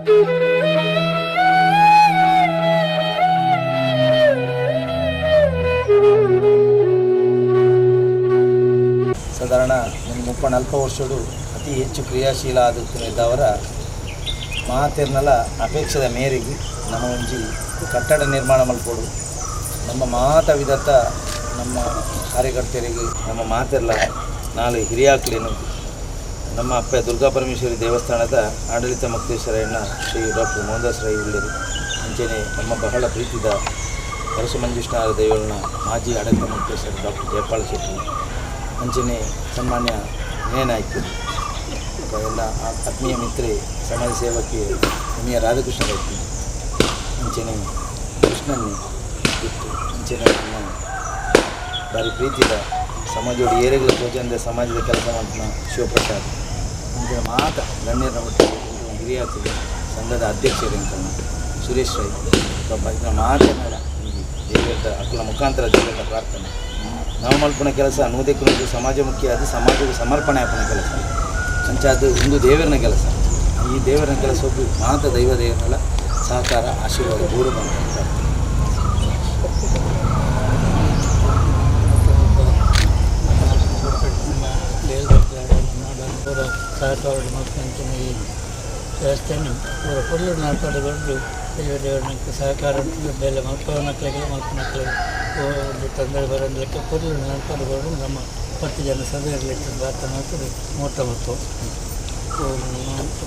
ಸಾಧಾರಣ 34 ವರ್ಷಡು ಅತಿ ಹೆಚ್ಚು ಕ್ರಿಯಾಶೀಲ ಆದುತ್ತವರ ಮಾತೆರ್ನಲ ಅಪೇಕ್ಷೆದ ಮೇರೆಗೆ ನಮ್ಮ ಒಂಜಿ ಕಟ್ಟಡ ನಿರ್ಮಾಣ ಮಲ್ಪೊಡು. ನಮ್ಮ ಮಾತ ವಿಧತ್ತ ನಮ್ಮ ಕಾರ್ಯಕರ್ತರಿಗೆ ನಮ್ಮ ಮಾತೆರ್ಲ ನಾಳೆ ಹಿರಿಯಾಕ್ಲೇನು ನಮ್ಮ ಅಪ್ಪ ದುರ್ಗಾ ಪರಮೇಶ್ವರಿ ದೇವಸ್ಥಾನದ ಆಡಳಿತ ಮುಕ್ತೇಶ್ವರಣ್ಣ ಶ್ರೀ ಡಾಕ್ಟರ್ ಮೋಹನದಾಸ್ ರೈ ಉಳ್ಳೇರು, ಅಂಚೆನೆ ನಮ್ಮ ಬಹಳ ಪ್ರೀತಿದ ಪರಶು ಮಂಜುಷ್ಣಾರ ದೈವಳನ ಮಾಜಿ ಆಡಳಿತ ಮುಕ್ತೇಶ್ವರ ಡಾಕ್ಟರ್ ಜಯಪಾಲ ಶೆಟ್ಟಿ, ಅಂಚೆನೆ ಸನ್ಮಾನ್ಯ ವಿನಯನಾಯ್ಕರು, ಎಲ್ಲ ಆತ್ಮೀಯ ಮಿತ್ರೆ ಸಮಾಜ ಸೇವಕಿ ಎಮ್ ಎ ರಾಧಾಕೃಷ್ಣ ರೈತಿ, ಅಂಚೆನೆ ಕೃಷ್ಣನ್ನೇ ಇತ್ತು, ಅಂಚೆನೆ ನಮ್ಮ ಭಾರಿ ಪ್ರೀತಿದ ಸಮಾಜೋಡಿ ಏರೆಗಳ ತೋಜಂದೆ ಸಮಾಜದ ಕೆಲಸ ಮಾಡ್ತಾನ ಶಿವಪ್ರಸಾದ್, ಅಂಚೆನೆ ಮಾತ ಗಣ್ಯರ ಒಟ್ಟಿಗೆ ಹಿರಿಯಾತಿಗೆ ಸಂಘದ ಅಧ್ಯಕ್ಷರು ಎಂಕಲ್ನ ಸುರೇಶ್ ರೈ ಪಾಪ ಇದನ್ನ ಮಾತನಾಡ ದೇವರ ಅಕ್ಕಲ ಮುಖಾಂತರ ದೇವರ ಪ್ರಾರ್ಥನೆ. ನಾವು ಮಲ್ಪುನ ಕೆಲಸ ನೂದಕ್ಕೆ ನೂದು ಸಮಾಜಮುಖಿ ಅದು ಸಮಾಜದ ಸಮರ್ಪಣೆ ಆಪುನ ಕೆಲಸ, ಅಂಚ ಅದು ಒಂದು ದೇವರನ ಕೆಲಸ. ಈ ದೇವರನ ಕೆಲಸ ಒಬ್ಬ ಮಾತ ದೈವ ದೇವರಲ್ಲ ಸಹಕಾರ ಆಶೀರ್ವಾದ ಗೂಡು ಅಂತ ಪ್ರಾರ್ಥನೆ. ಸಹಕಾರ ಮಕ್ಕಂಚಿನ ಈ ವ್ಯವಸ್ಥೆಯನ್ನು ಪೂರ ಪೊರ್ಲು ನಡ್ಕೊಂಡು ದೇವ ದೇವರನ್ನ ಸಹಕಾರ ಬೇಲೆ ಮಕ್ಕಳ ಮಕ್ಕಳಿಗೆ ಮಕ್ಕಳ ಮಕ್ಕಳಿಗೆ ಒಂದು ತೊಂದರೆ ಬರೋದಕ್ಕೆ ಪೊರ್ಲು ನಡ್ಕೊಂಡು ನಮ್ಮ 10 ಜನ ಸಭೆಯಲ್ಲಿ ಪ್ರಾರ್ಥನೆ ಮಾಡ್ತದೆ. ಮೂರ್ತ ಮತ್ತು ಓಂ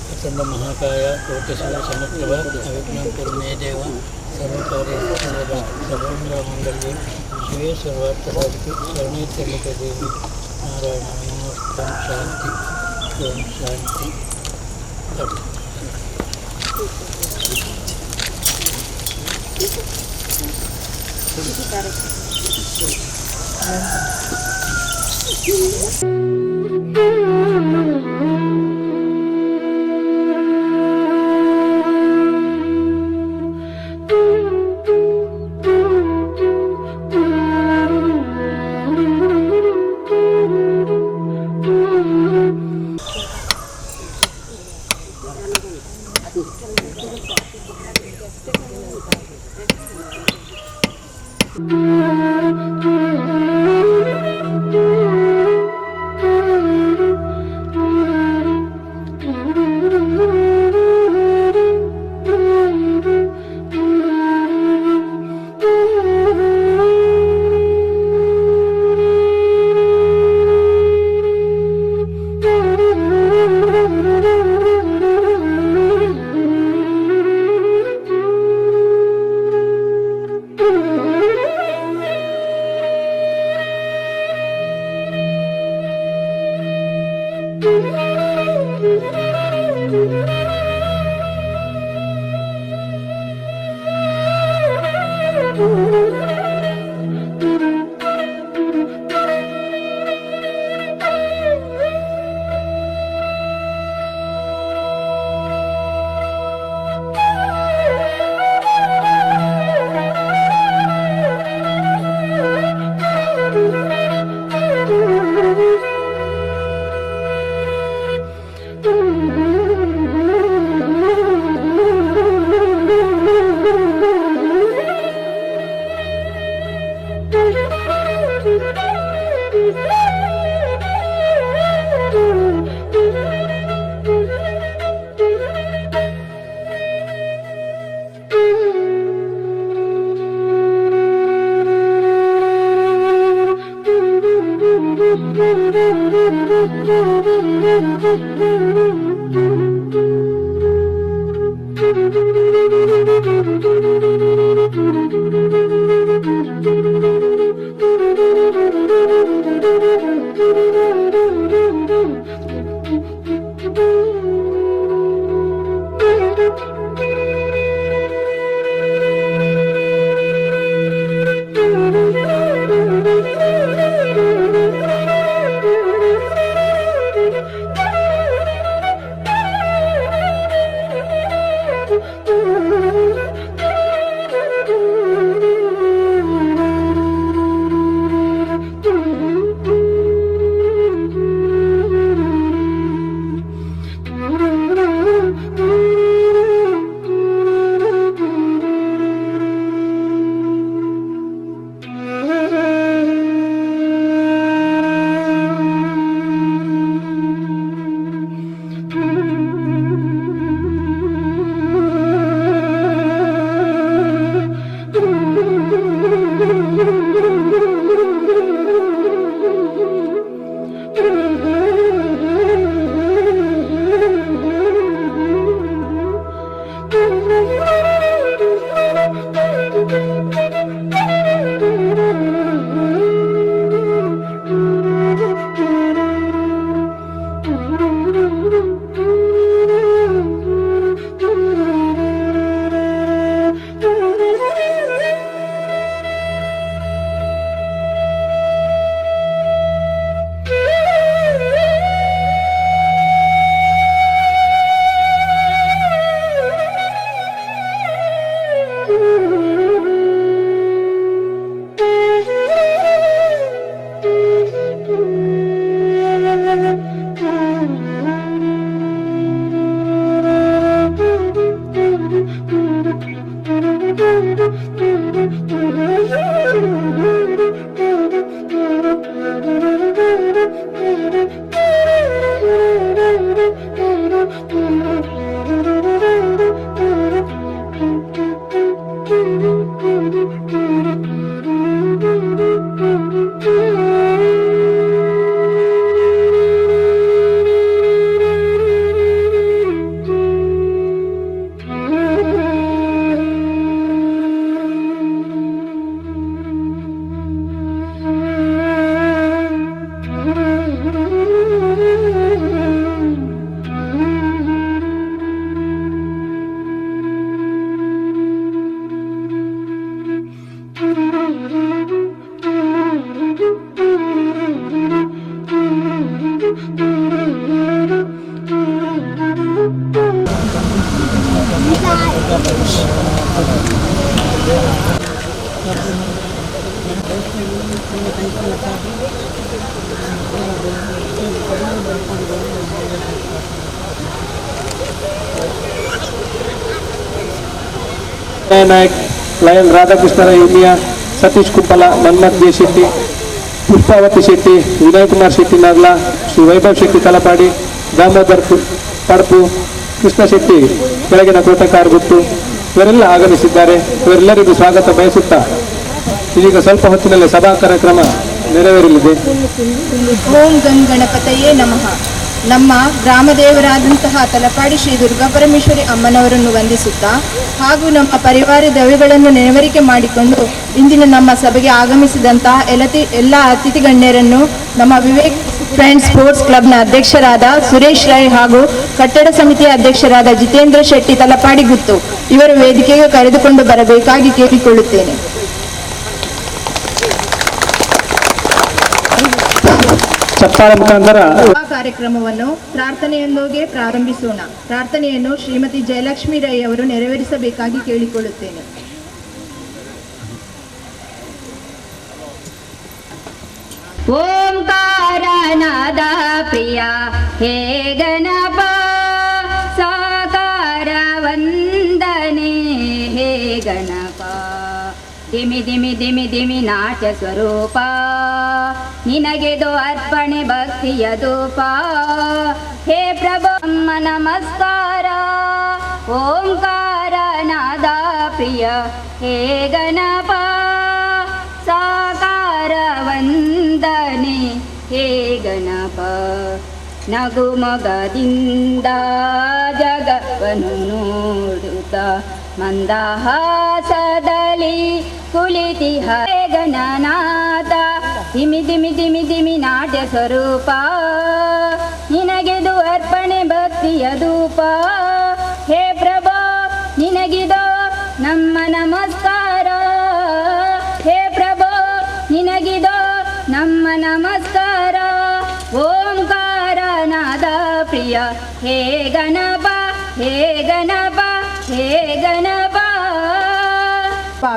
ಪ್ರಚಂಡ ಮಹಾಕಾಯ ಕೋಟೇಶ್ವರ ಸಮಪ್ರಭ ಅವಿಘ್ನ ಕುರುಮೇ ದೇವ ಸರ್ವಕಾರ್ಯ ಸರ್ವಂಗಳ ಮಂಗಲ್ಯೆ ಶಿವೇ ಸರ್ವಾರ್ಥ ಸಾಧಿಕೆ ಶರಣೇ ತ್ರ್ಯಂಬಕೆ ದೇವಿ ನಾರಾಯಣ ನಮಸ್ತೆ. ಶಾಂತಿ ಓಂ ಶಾಂತಿ. Thank you. Nayak, lion Radhakrishna Rai Umiya, Satish Kuppala, Manmath J Shetty, Pushpavathi Shetty, Vinay Kumar Shetty Nagla, Shri Vaibhav Shetty Talapady, Damodar Padapu, Krishna Shetty ಕೆಳಗಿನ ತೋಟಕಾರಗುತ್ತು ಇವರೆಲ್ಲ ಆಗಮಿಸಿದ್ದಾರೆ. ಇವರೆಲ್ಲರಿಗೂ ಸ್ವಾಗತ ಬಯಸುತ್ತಾ ಇದೀಗ ಸ್ವಲ್ಪ ಹೊತ್ತಿನಲ್ಲೇ ಸಭಾ ಕಾರ್ಯಕ್ರಮ ನೆರವೇರಲಿದೆ. ಓಂ ಗಂ ಗಣಪತಯೇ ನಮಃ. ನಮ್ಮ ಗ್ರಾಮದೇವರಾದಂತಹ ತಲಪಾಡಿ ಶ್ರೀ ದುರ್ಗಾ ಪರಮೇಶ್ವರಿ ಅಮ್ಮನವರನ್ನು ವಂದಿಸುತ್ತಾ ಹಾಗೂ ನಮ್ಮ ಪರಿವಾರ ದೈವಗಳನ್ನು ನೆನವರಿಕೆ ಮಾಡಿಕೊಂಡು ಇಂದಿನ ನಮ್ಮ ಸಭೆಗೆ ಆಗಮಿಸಿದಂತಹ ಎಲ್ಲ ಅತಿಥಿ ಗಣ್ಯರನ್ನು ನಮ್ಮ ವಿವೇಕ್ ಫ್ರೆಂಡ್ಸ್ ಸ್ಪೋರ್ಟ್ಸ್ ಕ್ಲಬ್ನ ಅಧ್ಯಕ್ಷರಾದ ಸುರೇಶ್ ರೈ ಹಾಗೂ ಕಟ್ಟಡ ಸಮಿತಿಯ ಅಧ್ಯಕ್ಷರಾದ ಜಿತೇಂದ್ರ ಶೆಟ್ಟಿ ತಲಪಾಡಿ ಗುತ್ತು ಇವರು ವೇದಿಕೆಗೆ ಕರೆದುಕೊಂಡು ಬರಬೇಕಾಗಿ ಕೇಳಿಕೊಳ್ಳುತ್ತೇನೆ. ಚಪ್ಪಾಳೆ ಮುಖಾಂತರ ಕಾರ್ಯಕ್ರಮವನ್ನು ಪ್ರಾರ್ಥನೆಯೊಂದಿಗೆ ಪ್ರಾರಂಭಿಸೋಣ. ಪ್ರಾರ್ಥನೆಯನ್ನು ಶ್ರೀಮತಿ ಜಯಲಕ್ಷ್ಮಿ ರೈ ಅವರು ನೆರವೇರಿಸಬೇಕಾಗಿ ಕೇಳಿಕೊಳ್ಳುತ್ತೇನೆ. ಓಂಕಾರನಾದ ಪ್ರಿಯ ಹೇ ಗಣಪ ಸಾಕಾರ ವಂದನೆ ಹೇ ಗಣಪ, ದಿಮಿ ದಿಮಿ ದಿಮಿ ದಿಮಿ ನಾಟ್ಯ ಸ್ವರೂಪ ನಿನಗೆದು ಅರ್ಪಣೆ ಭಕ್ತಿಯ ಧೂಪ ಹೇ ಪ್ರಭು ಅಮ್ಮ ನಮಸ್ಕಾರ. ಓಂಕಾರನಾದ ಪ್ರಿಯ ಹೇ ಗಣಪ ಸಾಕಾರ ವಂದನೆ ಹೇ ಗಣಪ, ನಗುಮೊಗದಿಂದ ಜಗವನ್ನು ನೋಡುತ್ತ ಮಂದಹಾಸದಲ್ಲಿ ಕುಳಿತಿ ಹೇ ಗಣನಾಥ, ದಿಮಿ ದಿಮಿ ದಿಮಿ ದಿಮಿ ನಾಟ್ಯ ಸ್ವರೂಪ ನಿನಗೆದು ಅರ್ಪಣೆ ಭಕ್ತಿಯ ಧೂಪ ಹೇ ಪ್ರಭೋ ನಿನಗಿದೋ ನಮ್ಮ ನಮಸ್ಕಾರ, ಹೇ ಪ್ರಭೋ ನಿನಗಿದೋ ನಮ್ಮ ನಮಸ್ಕಾರ. ಓಂಕಾರನಾದ ಪ್ರಿಯ ಹೇ ಗಣಪ ಹೇ ಗಣಪ ಹೇ ಗಣಪ.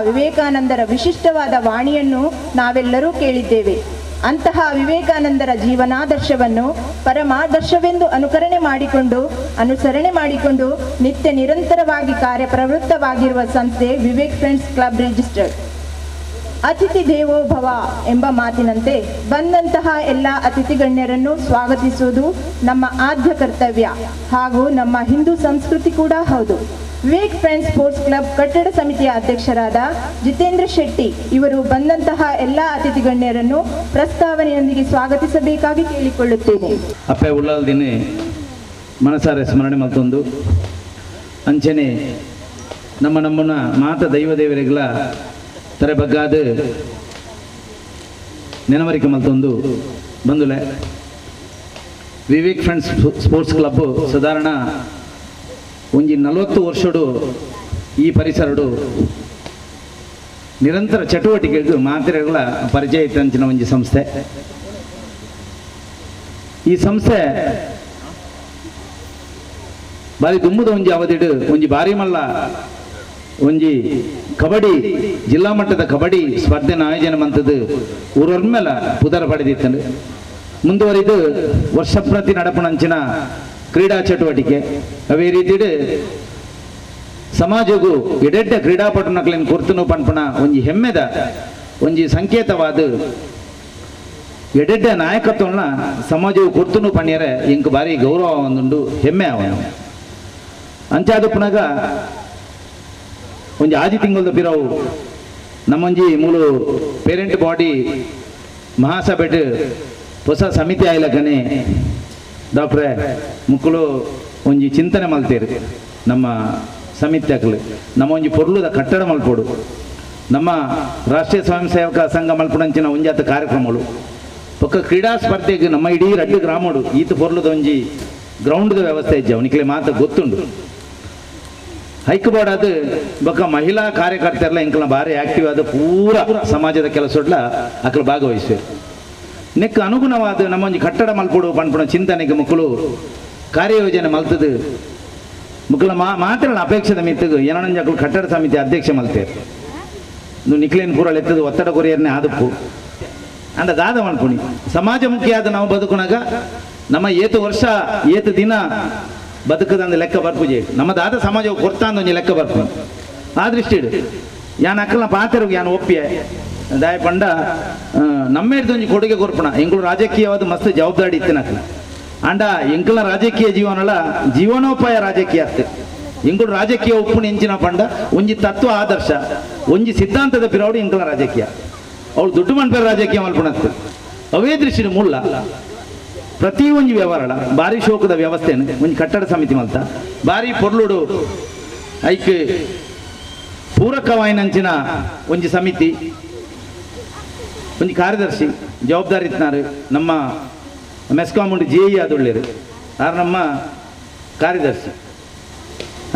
ವಿವೇಕಾನಂದರ ವಿಶಿಷ್ಟವಾದ ವಾಣಿಯನ್ನು ನಾವೆಲ್ಲರೂ ಕೇಳಿದ್ದೇವೆ. ಅಂತಹ ವಿವೇಕಾನಂದರ ಜೀವನಾದರ್ಶವನ್ನು ಪರಮಾದರ್ಶವೆಂದು ಅನುಸರಣೆ ಮಾಡಿಕೊಂಡು ನಿತ್ಯ ನಿರಂತರವಾಗಿ ಕಾರ್ಯಪ್ರವೃತ್ತವಾಗಿರುವ ಸಂಸ್ಥೆ ವಿವೇಕ್ ಫ್ರೆಂಡ್ಸ್ ಕ್ಲಬ್ ರಿಜಿಸ್ಟರ್ಡ್. ಅತಿಥಿ ದೇವೋ ಭವ ಎಂಬ ಮಾತಿನಂತೆ ಬಂದಂತಹ ಎಲ್ಲ ಅತಿಥಿ ಗಣ್ಯರನ್ನು ಸ್ವಾಗತಿಸುವುದು ನಮ್ಮ ಆದ್ಯ ಕರ್ತವ್ಯ ಹಾಗೂ ನಮ್ಮ ಹಿಂದೂ ಸಂಸ್ಕೃತಿ ಕೂಡ ಹೌದು. ವಿವೇಕ್ ಫ್ರೆಂಡ್ಸ್ ಸ್ಪೋರ್ಟ್ಸ್ ಕ್ಲಬ್ ಕಟ್ಟಡ ಸಮಿತಿಯ ಅಧ್ಯಕ್ಷರಾದ ಜಿತೇಂದ್ರ ಶೆಟ್ಟಿ ಇವರು ಬಂದಂತಹ ಎಲ್ಲ ಅತಿಥಿ ಗಣ್ಯರನ್ನು ಪ್ರಸ್ತಾವನೆಯೊಂದಿಗೆ ಸ್ವಾಗತಿಸಬೇಕಾಗಿ ಕೇಳಿಕೊಳ್ಳುತ್ತೇನೆ. ಅಪ್ಪೆ ಉಳ್ಳಾಲ್ದಿನಿ ಮನಸಾರೆ ಸ್ಮರಣೆ ಮಲ್ತೊಂದು ಅಂಚನೆ ನಮ್ಮ ನಮ್ಮನ ಮಾತ ದೈವ ದೇವರಿಗಳ ತರೆ ಬಗ್ಗಾದ ನೆನವರಿಕೆ ಮಲ್ತೊಂದು ಬಂದುಲೆ ವಿವೇಕ್ friends sports club ಸಾಧಾರಣ ಒಂಜಿ 40 ವರ್ಷಡು ಈ ಪರಿಸರಡು ನಿರಂತರ ಚಟುವಟಿಕೆಗೂ ಮಾತ್ರೆಗಳ ಪರಿಚಯ ಇತ್ತಂಚಿನ ಒಂಜಿ ಸಂಸ್ಥೆ. ಈ ಸಂಸ್ಥೆ ಬಾರಿ ದುಂಬುದ ಒಂಜಿ ಅವಧಿಡು ಒಂಜಿ ಬಾರಿ ಮಲ್ಲ ಒಂಜಿ ಕಬಡ್ಡಿ ಜಿಲ್ಲಾ ಮಟ್ಟದ ಕಬಡ್ಡಿ ಸ್ಪರ್ಧೆನ ಆಯೋಜನೆ ಮಂತದ್ದು ಊರೊರ್ಮೆಲ ಪುದರ ಪಡೆದಿತ್ತು. ಮುಂದುವರಿದು ವರ್ಷ ಪ್ರತಿ ನಡಪುಣಂಚಿನ ಕ್ರೀಡಾ ಚಟುವಟಿಕೆ ಅವೇ ರೀತಿಡು ಸಮಾಜಗೂ ಎಡೆಡ್ಡ ಕ್ರೀಡಾಪಟುನಕ್ಲಿನ ಕುರ್ತುನು ಪನ್ಪುಣ ಒಂಜಿ ಹೆಮ್ಮೆದ ಒಂಜಿ ಸಂಕೇತವಾದ ಎಡೆಡ್ಡ ನಾಯಕತ್ವನ ಸಮಾಜವು ಕುರ್ತುನು ಪಣ್ಯರೆ ಇಂಕ್ ಬಾರಿ ಗೌರವ ಒಂದುಂಡು ಹೆಮ್ಮೆ ಅವನು. ಅಂಚಾದ ಪುನಗ ಒಂಜಿ ಆಜಿ ತಿಂಗಳದ ಪಿರವು ನಮ್ಮೊಂಜಿ ಮೂಲು ಪೇರೆಂಟ್ ಬಾಡಿ ಮಹಾಸಭೆಟ್ ಹೊಸ ಸಮಿತಿ ಆಯ್ಲಕನೆ ಡಾಕ್ಟ್ರೆ ಮುಕ್ಕಳು ಒಂಜಿ ಚಿಂತನೆ ಮಲ್ತೇರು ನಮ್ಮ ಸಮಿತಿ ಅಕ್ಲು ನಮ್ಮ ಒಂಜಿ ಪೊರ್ಲುದ ಕಟ್ಟಡ ಮಲ್ಪೋಡು ನಮ್ಮ ರಾಷ್ಟ್ರೀಯ ಸ್ವಯಂ ಸೇವಕ ಸಂಘ ಮಲ್ಪುಣಂಚಿನ ಒಂಜಾತ ಕಾರ್ಯಕ್ರಮಗಳು ಪಕ್ಕ ಕ್ರೀಡಾ ಸ್ಪರ್ಧೆಗೆ ನಮ್ಮ ಇಡೀ ರಡ್ಡು ಗ್ರಾಮಡು ಈತ ಪೊರ್ಲುದ ಒಂಜಿ ಗ್ರೌಂಡ್ದ ವ್ಯವಸ್ಥೆ ಇಜ್ಜೆ ಅವನಿಕ್ಲೆ ಮಾತ ಗೊತ್ತುಂಡು. ಹೈಕಬೋರ್ಡ್ ಅದು ಬೊಕ್ಕ ಮಹಿಳಾ ಕಾರ್ಯಕರ್ತರೆಲ್ಲ ಇಂಕಲ್ನ ಭಾರಿ ಆಕ್ಟಿವ್ ಆದ ಪೂರ ಸಮಾಜದ ಕೆಲಸಡ್ಲ ಅಕ್ಲು ಭಾಗವಹಿಸ್ತಾರೆ. ನೆಕ್ ಅನುಗುಣವಾದ ನಮ್ಮ ಒಂಜಿ ಕಟ್ಟಡ ಮಲ್ಪೋಡು ಪನ್ಪುಣ ಚಿಂತನೆಗೆ ಮಕ್ಕಳು ಕಾರ್ಯಯೋಜನೆ ಮಲ್ತದು ಮಕ್ಕಳ ಮಾತ್ರ ಅಪೇಕ್ಷೆದ ಮಿತ್ತಗು ಏನೊಂಜಿ ಅಕ್ಲು ಕಟ್ಟಡ ಸಮಿತಿ ಅಧ್ಯಕ್ಷ ಮಲ್ತೇರು ನಿಕ್ಲೇನ್ ಪೂರ ಎತ್ತದು ಒತ್ತಡ ಕೊರಿಯರ್ನೇ ಆದಪ್ಪು ಅಂದ ದಾದ ಮಲ್ಪುಣಿ ಸಮಾಜಮುಖಿಯಾದ ನಾವು ಬದುಕುನಾಗ ನಮ್ಮ ಏತು ವರ್ಷ ಏತು ದಿನ ಬದುಕದಂದು ಲೆಕ್ಕ ಬರ್ಪುಜೆ ನಮ್ಮ ದಾದ ಸಮಾಜವು ಕೊರ್ತಾಂದ ಒಂಜಿ ಲೆಕ್ಕ ಬರ್ಪು. ಆ ದೃಷ್ಟಿಡು ಯಾನ್ ಅಕ್ಕಲ್ನ ಪಾತೆರುಗು ಯಾನ್ ಒಪ್ಪಿಯೆ ದಾಯ ಪಂಡ ನಮ್ಮ ಒಂಜಿ ಕೊಡುಗೆ ಕೊರ್ಪಣ ಎಂಕುಲು ರಾಜಕೀಯವಾದ ಮಸ್ತ್ ಜವಾಬ್ದಾರಿ ಇತ್ತಿನ ಅಕ್ಕಲ ಅಂಡ ಎಂಕಲ್ನ ರಾಜಕೀಯ ಜೀವನಲ ಜೀವನೋಪಾಯ ರಾಜಕೀಯ ಅತ್ತೆ ಎಂಕುಲು ರಾಜಕೀಯ ಉಪ್ಪುನ ಎಂಚಿನ ಪಂಡ ಒಂಜಿ ತತ್ವ ಆದರ್ಶ ಒಂಜಿ ಸಿದ್ಧಾಂತದ ಪಿರವಡು ಎಂಕಲ್ನ ರಾಜಕೀಯ ಅವಳು ದುಡ್ಡು ಮನ್ಪೇರ ರಾಜಕೀಯ ಮಲ್ಪುಣತ್ತು ಅವೇ ದೃಷ್ಟಿಡು ಮುಲ್ಲ ಪ್ರತಿ ಒಂಜಿ ವ್ಯವಹಾರ ಭಾರಿ ಶೋಕದ ವ್ಯವಸ್ಥೆಯನ್ನು ಒಂಜಿ ಕಟ್ಟಡ ಸಮಿತಿ ಮಲ್ತ ಭಾರಿ ಪೊರ್ಲುಡು ಐಕ್ ಪೂರಕವಾಯಿನಂಚಿನ ಒಂಜಿ ಸಮಿತಿ ಒಂಜಿ ಕಾರ್ಯದರ್ಶಿ ಜವಾಬ್ದಾರಿ ಇತ್ತಿನಾರು ನಮ್ಮ ಮೆಸ್ಕಾಮ್ ಉಂಡು ಜೆ ಇ ಆದುಳ್ಳೇರು ಆರು ನಮ್ಮ ಕಾರ್ಯದರ್ಶಿ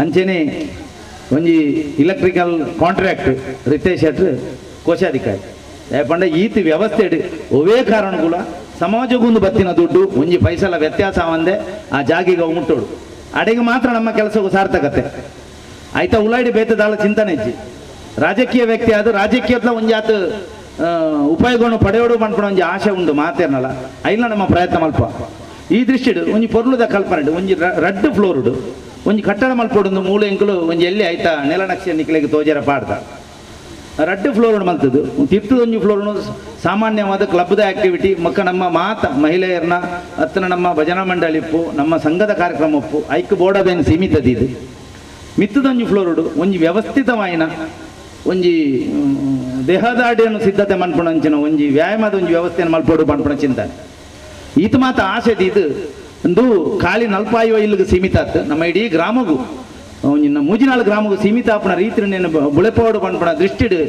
ಅಂಚೆನೆ ಒಂಜಿ ಇಲೆಕ್ಟ್ರಿಕಲ್ ಕಾಂಟ್ರಾಕ್ಟ್ ರಿತೇಶ್ ಶೆಟ್ರು ಕೋಶಾಧಿಕಾರಿ. ಯಾಕಂದ್ರೆ ಈತ ವ್ಯವಸ್ಥೆ ಒವೇ ಕಾರಣಕೂಲ ಸಮಾಜಕ್ಕೊಂದು ಬತ್ತಿನ ದುಡ್ಡು ಒಂಜಿ ಪೈಸಲ ವ್ಯತ್ಯಾಸ ಒಂದೇ ಆ ಜಾಗಿಗೆ ಮುಟ್ಟೋಡು ಅಡೆಗೆ ಮಾತ್ರ ನಮ್ಮ ಕೆಲಸಕ್ಕೂ ಸಾರ್ಥಕತೆ ಆಯ್ತಾ. ಉಲಾಡಿ ಬೇತದಾಳ ಚಿಂತನೆ ಇಜ್ಜಿ ರಾಜಕೀಯ ವ್ಯಕ್ತಿ ಅದು ರಾಜಕೀಯದ ಒಂಜಾತ ಉಪಾಯಗಳನ್ನು ಪಡೆಯೋಡು ಪನ್ಪುಣ ಒಂಜಿ ಆಶೆ ಉಂಡು ಮಾತೇರ್ನಲ್ಲ ಐಲ ನಮ್ಮ ಪ್ರಯತ್ನ ಮಲ್ಪ. ಈ ದೃಷ್ಟಿಡು ಒಂಜಿ ಪೊರ್ಲುದ ಕಲ್ಪನೆ ಒಂಜಿ ರಡ್ಡು ಫ್ಲೋರುಡು ಒಂಜಿ ಕಟ್ಟಡ ಮಲ್ಪೊಡು ಮೂಲ ಎಂಕುಲು ಒಂಜಿ ಎಲ್ಲಿ ಆಯ್ತಾ ನೆಲನಕ್ಷೆ ನಿಕ್ಲೆಗೆ ತೋಜರ ಪಾಡ್ದ ರಡ್ಡು ಫ್ಲೋರ್ ಮಲ್ತದ್ದು ತಿರ್ತದ ಒಂಜಿ ಫ್ಲೋರ್ನು ಸಾಮಾನ್ಯವಾದ ಕ್ಲಬ್ದ ಆಕ್ಟಿವಿಟಿ ಮಕ್ಕ ನಮ್ಮ ಮಾತ ಮಹಿಳೆಯರನ್ನ ಹತ್ತಿರ ನಮ್ಮ ಭಜನಾ ಮಂಡಳಿ ಇಪ್ಪು ನಮ್ಮ ಸಂಘದ ಕಾರ್ಯಕ್ರಮ ಉಪ್ಪು ಐಕ್ ಬೋರ್ಡದೇನು ಸೀಮಿತದ ಇದು ಮಿತ್ತದೊಂಜಿ ಫ್ಲೋರುಡು ಒಂಜಿ ವ್ಯವಸ್ಥಿತವಾಯಿನ ಒಂಜಿ ದೇಹದಾಡಿಯನ್ನು ಸಿದ್ಧತೆ ಮನ್ಪುಣಂಚಿನ ಒಂಜಿ ವ್ಯಾಯಾಮದ ಒಂಜಿ ವ್ಯವಸ್ಥೆಯನ್ನು ಮಲ್ಪೋಡು ಪನ್ಪುಣ ಚಿಂತನೆ ಈತ ಮಾತ ಆಸೆ ಇದು ಒಂದು ಖಾಲಿ ನಲ್ಪಾಯುವ ಇಲ್ಲಿಗೆ ಸೀಮಿತ ಆತು ನಮ್ಮ ಇಡೀ ಗ್ರಾಮಗೂ ಒಂಜಿ ಮೂಜಿನಾಳು ಗ್ರಾಮಗೂ ಸೀಮಿತ ಆಪುನ ರೀತಿ నేను ಬುಳೆಪೋಡು ಪನ್ಪುಣ ದೃಷ್ಟಿಡು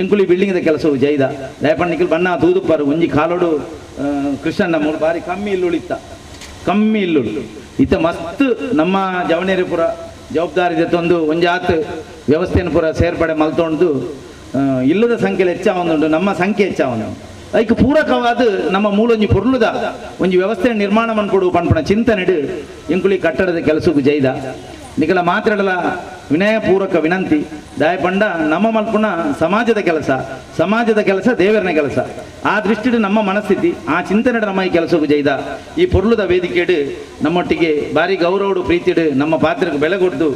ಎಂಕುಲಿ ಬಿಲ್ಡಿಂಗ್ದ ಕೆಲಸವು ಜೈದ ದಯಪಣ್ಣಿಕಲ್ ಬಣ್ಣ ತೂದುಪ್ಪಾರು ಒಂಜಿ ಕಾಲೋಡು ಕೃಷ್ಣಣ್ಣ ಮೂರು ಬಾರಿ ಕಮ್ಮಿ ಇಲ್ಲುಳಿತ್ತ ಕಮ್ಮಿ ಇಲ್ಲುಳು ಇತ್ತ ಮಸ್ತ್ ನಮ್ಮ ಜವನೇರಿಪುರ ಜವಾಬ್ದಾರಿ ತಂದು ಒಂಜಾತ್ ವ್ಯವಸ್ಥೆಯನ್ನು ಪೂರ ಸೇರ್ಪಡೆ ಮಲ್ತೊಂಡು ಇಲ್ಲದ ಸಂಖ್ಯೆಯಲ್ಲಿ ಹೆಚ್ಚಾವೊಂದುಂಡು ನಮ್ಮ ಸಂಖ್ಯೆ ಹೆಚ್ಚಾವೊಂದು ಐಕ್ ಪೂರಕವಾದ ನಮ್ಮ ಮೂಲೊಂಜಿ ಪೊರ್ಲುದ ಒಂಜಿ ವ್ಯವಸ್ಥೆ ನಿರ್ಮಾಣ ಮನ್ಕೊಡು ಪನ್ಪುಣ ಚಿಂತನೆಡು ಎಂಕುಲಿ ಕಟ್ಟಡದ ಕೆಲಸಕ್ಕೂ ಜೈದ ನಿಕಲ ಮಾತಾಡಲ ವಿನಯ ಪೂರಕ ವಿನಂತಿ ದಯಪಂಡ ನಮ್ಮ ಮಲ್ಪುಣ ಸಮಾಜದ ಕೆಲಸ ಸಮಾಜದ ಕೆಲಸ ದೇವರನ ಕೆಲಸ ಆ ದೃಷ್ಟಿಡು ನಮ್ಮ ಮನಸ್ಥಿತಿ ಆ ಚಿಂತನೆ ನಮ್ಮ ಈ ಕೆಲಸಕ್ಕೂ ಜೈದ ಈ ಪೊರ್ಲುದ ವೇದಿಕೆಡು ನಮ್ಮೊಟ್ಟಿಗೆ ಭಾರಿ ಗೌರವಡು ಪ್ರೀತಿಡು ನಮ್ಮ ಪಾತ್ರಕ್ಕೆ ಬೆಲೆ ಕೊಡ್ದು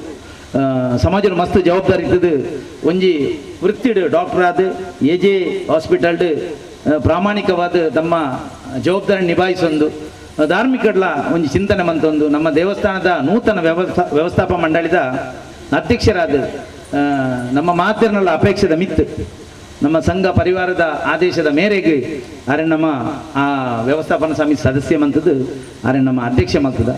ಸಮಾಜದ ಮಸ್ತ್ ಜವಾಬ್ದಾರಿ ಇದ್ದದು ಒಂಜಿ ವೃತ್ತಿಡು ಡಾಕ್ಟರ್ ಆದ ಎ ಜೆ ಹಾಸ್ಪಿಟಲ್ಡು ಪ್ರಾಮಾಣಿಕವಾದ ತಮ್ಮ ಜವಾಬ್ದಾರಿ ನಿಭಾಯಿಸೊಂದು ಧಾರ್ಮಿಕಡ್ಲ ಒಂಜಿ ಚಿಂತನೆ ಮಂತೊಂದು ನಮ್ಮ ದೇವಸ್ಥಾನದ ನೂತನ ವ್ಯವಸ್ಥಾಪಕ ಮಂಡಳಿದ ಅಧ್ಯಕ್ಷರಾದ ನಮ್ಮ ಮಾತಿರ್ನಲ್ಲ ಅಪೇಕ್ಷೆದ ಮಿತ್ತು ನಮ್ಮ ಸಂಘ ಪರಿವಾರದ ಆದೇಶದ ಮೇರೆಗೆ ಅರೆ ನಮ್ಮ ಆ ವ್ಯವಸ್ಥಾಪನಾ ಸಮಿತಿ ಸದಸ್ಯ ಮಂತದ್ದು ಅರೆ ನಮ್ಮ ಅಧ್ಯಕ್ಷ ಮಂತದ.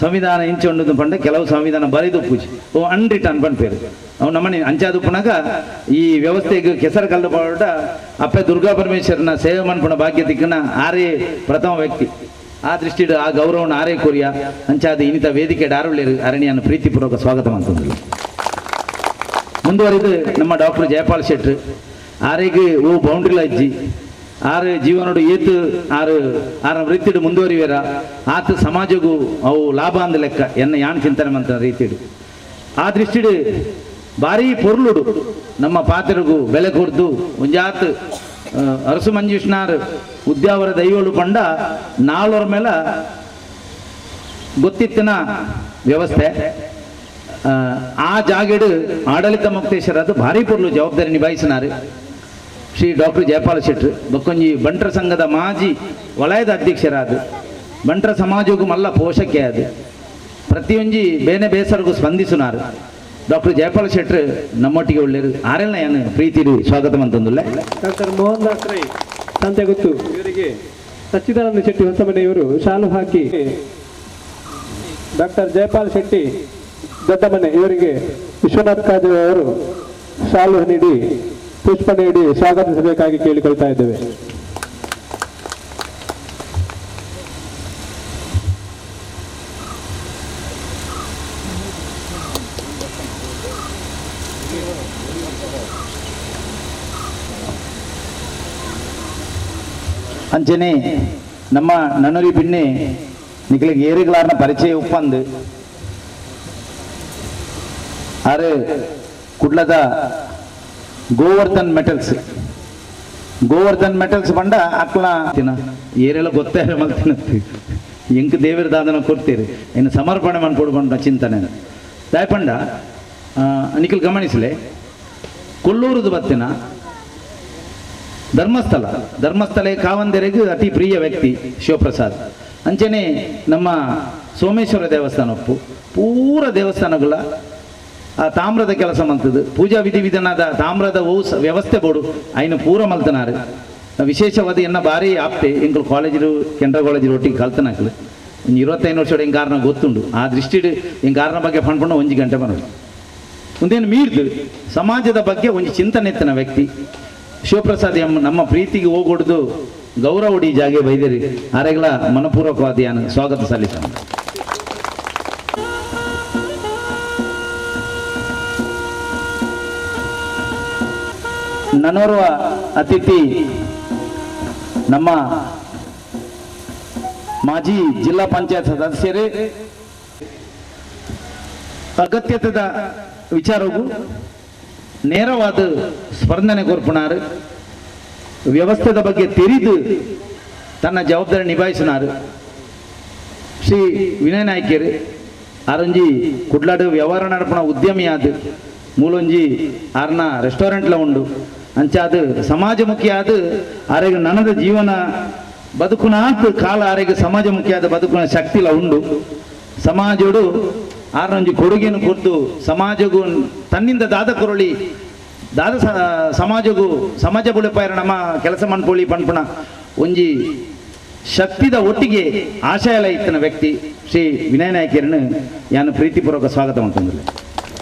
ಸಂವಿಧಾನ ಇಂಚೊಂಡು ಪಂಡ ಕೆಲವು ಸಂವಿಧಾನ ಬರೆದು ಪೂಜೆ ಓ ಅನ್ರಿಟನ್ ಪನ್ಪೇರು ಅವು ನಮ್ಮನೆ ಅಂಚಾದುಪ್ಪುನಾಗ ಈ ವ್ಯವಸ್ಥೆಗೆ ಕೆಸರು ಕಲ್ಲು ಪಾಡ ಅಪ್ಪೆ ದುರ್ಗಾ ಪರಮೇಶ್ವರನ ಸೇವೆ ಮನ್ಪುಣ ಭಾಗ್ಯ ತಿಕ್ಕನ ಆರೇ ಪ್ರಥಮ ವ್ಯಕ್ತಿ. ಆ ದೃಷ್ಟಿಡು ಆ ಗೌರವನ ಆರೇ ಕೊರಿಯ ಅಂಚಾದ ಇನ್ನಿತ ವೇದಿಕೆ ಡಾರುಳ್ಳೇರು ಅರಣ್ಯನ ಪ್ರೀತಿಪೂರ್ವಕ ಸ್ವಾಗತ ಅಂತಂದಿಲ್ಲ. ಮುಂದುವರಿದು ನಮ್ಮ ಡಾಕ್ಟರ್ ಜಯಪಾಲ್ ಶೆಟ್ರು ಆರೇಗೆ ಓ ಬೌಂಡ್ರಿಲ ಅಜ್ಜಿ ಆರು ಜೀವನೋಡು ಏತು ಆರು ಆರ ವೃತ್ತಿಡು ಮುಂದುವರಿವೇರ ಆತ ಸಮಾಜಗೂ ಅವು ಲಾಭ ಅಂದ ಲೆಕ್ಕ ಎನ್ನ ಯಾನ್ ಚಿಂತನೆ ಮಂತ ರೀತಿಡು ಆ ದೃಷ್ಟಿಡು ಭಾರೀ ಪೊರ್ಲುಡು ನಮ್ಮ ಪಾತ್ರಗೂ ಬೆಲೆ ಕೊರ್ದು ಒಂಜಾತ್ ಅರಸು ಮಂಜುಷ್ನಾರ್ ಉದ್ಯಾವರ ದೈವಳು ಪಂಡ ನಾಲ್ವರ ಮೇಲೆ ಗೊತ್ತಿತ್ತಿನ ವ್ಯವಸ್ಥೆ ಆ ಜಾಗೆಡು ಆಡಳಿತ ಮುಕ್ತೇಶ್ವರದು ಭಾರೀ ಪೊರ್ಲು ಜವಾಬ್ದಾರಿ ನಿಭಾಯಿಸಿನಾರು ಶ್ರೀ ಡಾಕ್ಟರ್ ಜಯಪಾಲ್ ಶೆಟ್ರು ಬಕ್ಕೊಂಜಿ ಬಂಟ್ರ ಸಂಘದ ಮಾಜಿ ವಲಯದ ಅಧ್ಯಕ್ಷರಾದ ಬಂಟ್ರ ಸಮಾಜಕ್ಕೂ ಮಲ್ಲ ಪೋಷಕೆ ಅದು ಪ್ರತಿಯೊಂಜಿ ಬೇನೆ ಬೇಸರಿಗೂ ಸ್ಪಂದಿಸುನಾರು ಡಾಕ್ಟರ್ ಜಯಪಾಲ್ ಶೆಟ್ರು ನಮ್ಮೊಟ್ಟಿಗೆ ಒಳ್ಳೆಯರು ಆರೆಲ್ಲ ಏನು ಪ್ರೀತಿ ಸ್ವಾಗತ ಅಂತಂದುಲ್ಲ. ಡಾಕ್ಟರ್ ಮೋಹನ್ ದಾಸ್ ರೈ ಸಂತೆಗುತ್ತು ಇವರಿಗೆ ಸಚ್ಚಿದಾನಂದ ಶೆಟ್ಟಿ ಹೊಸಮನೆಯವರು ಶಾಲು ಹಾಕಿ, ಡಾಕ್ಟರ್ ಜಯಪಾಲ್ ಶೆಟ್ಟಿ ದೊಡ್ಡಮನೆ ಇವರಿಗೆ ವಿಶ್ವನಾಥ್ ಕಾಜೆ ಅವರು ಶಾಲು ನೀಡಿ ಪುಷ್ಪ ನೀಡಿ ಸ್ವಾಗತಿಸಬೇಕಾಗಿ ಕೇಳಿಕೊಳ್ತಾ ಇದ್ದೇವೆ. ಅಂಚನೆ ನಮ್ಮ ನನ್ನೂರಿ ಪಿನ್ನೆ ನಿಖಲಿಗೆ ಏರಿಗಳಾರ್ನ ಪರಿಚಯ ಉಪ್ಪಂದು ಆರು ಕುಡ್ಲದ ಗೋವರ್ಧನ್ ಮೆಟಲ್ಸ್ ಗೋವರ್ಧನ್ ಮೆಟಲ್ಸ್ ಬಂಡ ಅಕ್ಲ ತಿನ್ನ ಏರೆಲ್ಲ ಗೊತ್ತಾರ ಮಲ್ತಿನ ಎಂಕ್ ದೇವರ ದಾದನ ಕೊಡ್ತೀರಿ ಇನ್ನು ಸಮರ್ಪಣೆ ಮಾಡ್ಕೊಡು ಬಂಡ ಚಿಂತನೆ ದಾಯಪಂಡ ನಿಖಲ್ ಗಮನಿಸಲೆ ಕೊಲ್ಲೂರುದು ಬತ್ತಿನ ಧರ್ಮಸ್ಥಳ ಧರ್ಮಸ್ಥಳ ಕಾವಂದೆರೆಗೂ ಅತಿ ಪ್ರಿಯ ವ್ಯಕ್ತಿ ಶಿವಪ್ರಸಾದ್ ಅಂಚನೆ ನಮ್ಮ ಸೋಮೇಶ್ವರ ದೇವಸ್ಥಾನಪ್ಪು ಪೂರ ದೇವಸ್ಥಾನಗಳ ಆ ತಾಮ್ರದ ಕೆಲಸ ಮಲ್ತದು ಪೂಜಾ ವಿಧಿ ವಿಧಾನದ ತಾಮ್ರದ ವ್ಯವಸ್ಥೆ ಬೋಡು ಐನು ಪೂರ ಮಲ್ತನಾರು ವಿಶೇಷವಾದ ಎನ್ನ ಭಾರಿ ಆಪ್ತೆ ಎಂಕುಲು ಕಾಲೇಜು ಕೆನರಾ ಕಾಲೇಜು ಒಟ್ಟಿಗೆ ಕಲ್ತನಾಕಲು ಒಂಜಿ 25 ವರ್ಷ ಎಂಗ್ ಕಾರಣ ಗೊತ್ತುಂಡು ಆ ದೃಷ್ಟಿಡ್ ಎಂಗ್ ಕಾರಣ ಬಗ್ಗೆ ಪಣ್ಪುಂಡು ಒಂಜಿ ಗಂಟೆ ಬರೋದು ಒಂದೇನು ಮೀರ್ದು ಸಮಾಜದ ಬಗ್ಗೆ ಒಂಜಿ ಚಿಂತನೆ ಎತ್ತಿನ ವ್ಯಕ್ತಿ ಶಿವಪ್ರಸಾದ್ ಎಂ ನಮ್ಮ ಪ್ರೀತಿಗೆ ಹೋಗೊಡ್ದು ಗೌರವ ಉಡಿ ಜಾಗೆ ಬೈದಿರಿ ಆರೆಗಳ ಮನಪೂರ್ವಕವಾದ ಯಾನು ಸ್ವಾಗತ ಸಲ್ಲಿಸ. ನನೋರ್ವ ಅತಿಥಿ ನಮ್ಮ ಮಾಜಿ ಜಿಲ್ಲಾ ಪಂಚಾಯತ್ ಸದಸ್ಯರೇ ಅಗತ್ಯತೆದ ವಿಚಾರವು ನೇರವಾದ ಸ್ಪಂದನೆ ಕೊರ್ಪುನಾರು ವ್ಯವಸ್ಥೆದ ಬಗ್ಗೆ ತಿಳಿದು ತನ್ನ ಜವಾಬ್ದಾರಿ ನಿಭಾಯಿಸಿನಾರು ಶ್ರೀ ವಿನಯ ನಾಯ್ಕರು ಆರಂಜಿ ಕುಡ್ಲಾಡು ವ್ಯವಹಾರ ನಡಪಣ ಉದ್ಯಮಿಯಾದ ಮೂಲೊಂಜಿ ಆರ್ನ ರೆಸ್ಟೋರೆಂಟ್ಲ ಉಂಡು ಅಂಚಾದ ಸಮಾಜಮುಖಿಯಾದ ಆರೆಗೆ ನನದ ಜೀವನ ಬದುಕುನಾತ್ ಕಾಲ ಆರೆಗೆ ಸಮಾಜಮುಖಿಯಾದ ಬದುಕುನ ಶಕ್ತಿಲ ಉಂಡು ಸಮಾಜೋಡು ಆರೊಂಜಿ ಕೊಡುಗೆಯನ್ನು ಕೊಟ್ಟು ಸಮಾಜಗೂ ತನ್ನಿಂದ ದಾದ ಕೊರಳಿ ದಾದ ಸಮಾಜಗೂ ಸಮಾಜ ಬುಳಿಪಾಯರ ನಮ್ಮ ಕೆಲಸ ಮನ್ಪೊಳಿ ಪನ್ಪುಣ ಒಂಜಿ ಶಕ್ತಿದ ಒಟ್ಟಿಗೆ ಆಶಯಲ ಇತ್ತಿನ ವ್ಯಕ್ತಿ ಶ್ರೀ ವಿನಯ ನಾಯಕರನ್ನು ಯಾನು ಪ್ರೀತಿಪೂರ್ವಕ ಸ್ವಾಗತ ಮಾಡ್ತಂದಿಲ್ಲ.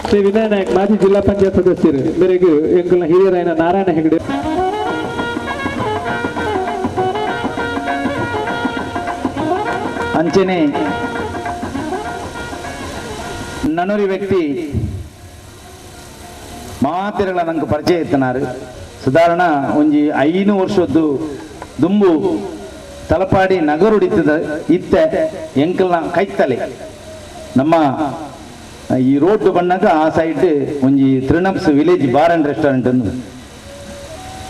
ಶ್ರೀ ವಿನಯ ನಾಯಕ್ ಮಾಜಿ ಜಿಲ್ಲಾ ಪಂಚಾಯತ್ ಸದಸ್ಯರು ಮೇರೆಗೂ ಎಂಕಲ್ನ ಹಿರಿಯರಾಯನ ನಾರಾಯಣ ಹೆಗಡೆ ಅಂಚನೆ ನನ್ನೂರಿ ವ್ಯಕ್ತಿ ಮಾತಿರಗಳ ನಂಗೆ ಪರಿಚಯ ಇತ್ತನಾರು ಸಾಧಾರಣ ಒಂಜಿ 5 ವರ್ಷದ್ದು ದುಂಬು ತಲಪಾಡಿ ನಗರುಡಿತ್ತದ ಇತ್ತೆ ಎಂಕಲ್ನ ಕೈತಲೆ ನಮ್ಮ ಈ ರೋಡ್ ಬಣ್ಣಾಗ ಆ ಸೈಡ್ ಒಂಜಿ ತ್ರಿನಪ್ಸ್ village bar and restaurant ಅಂದು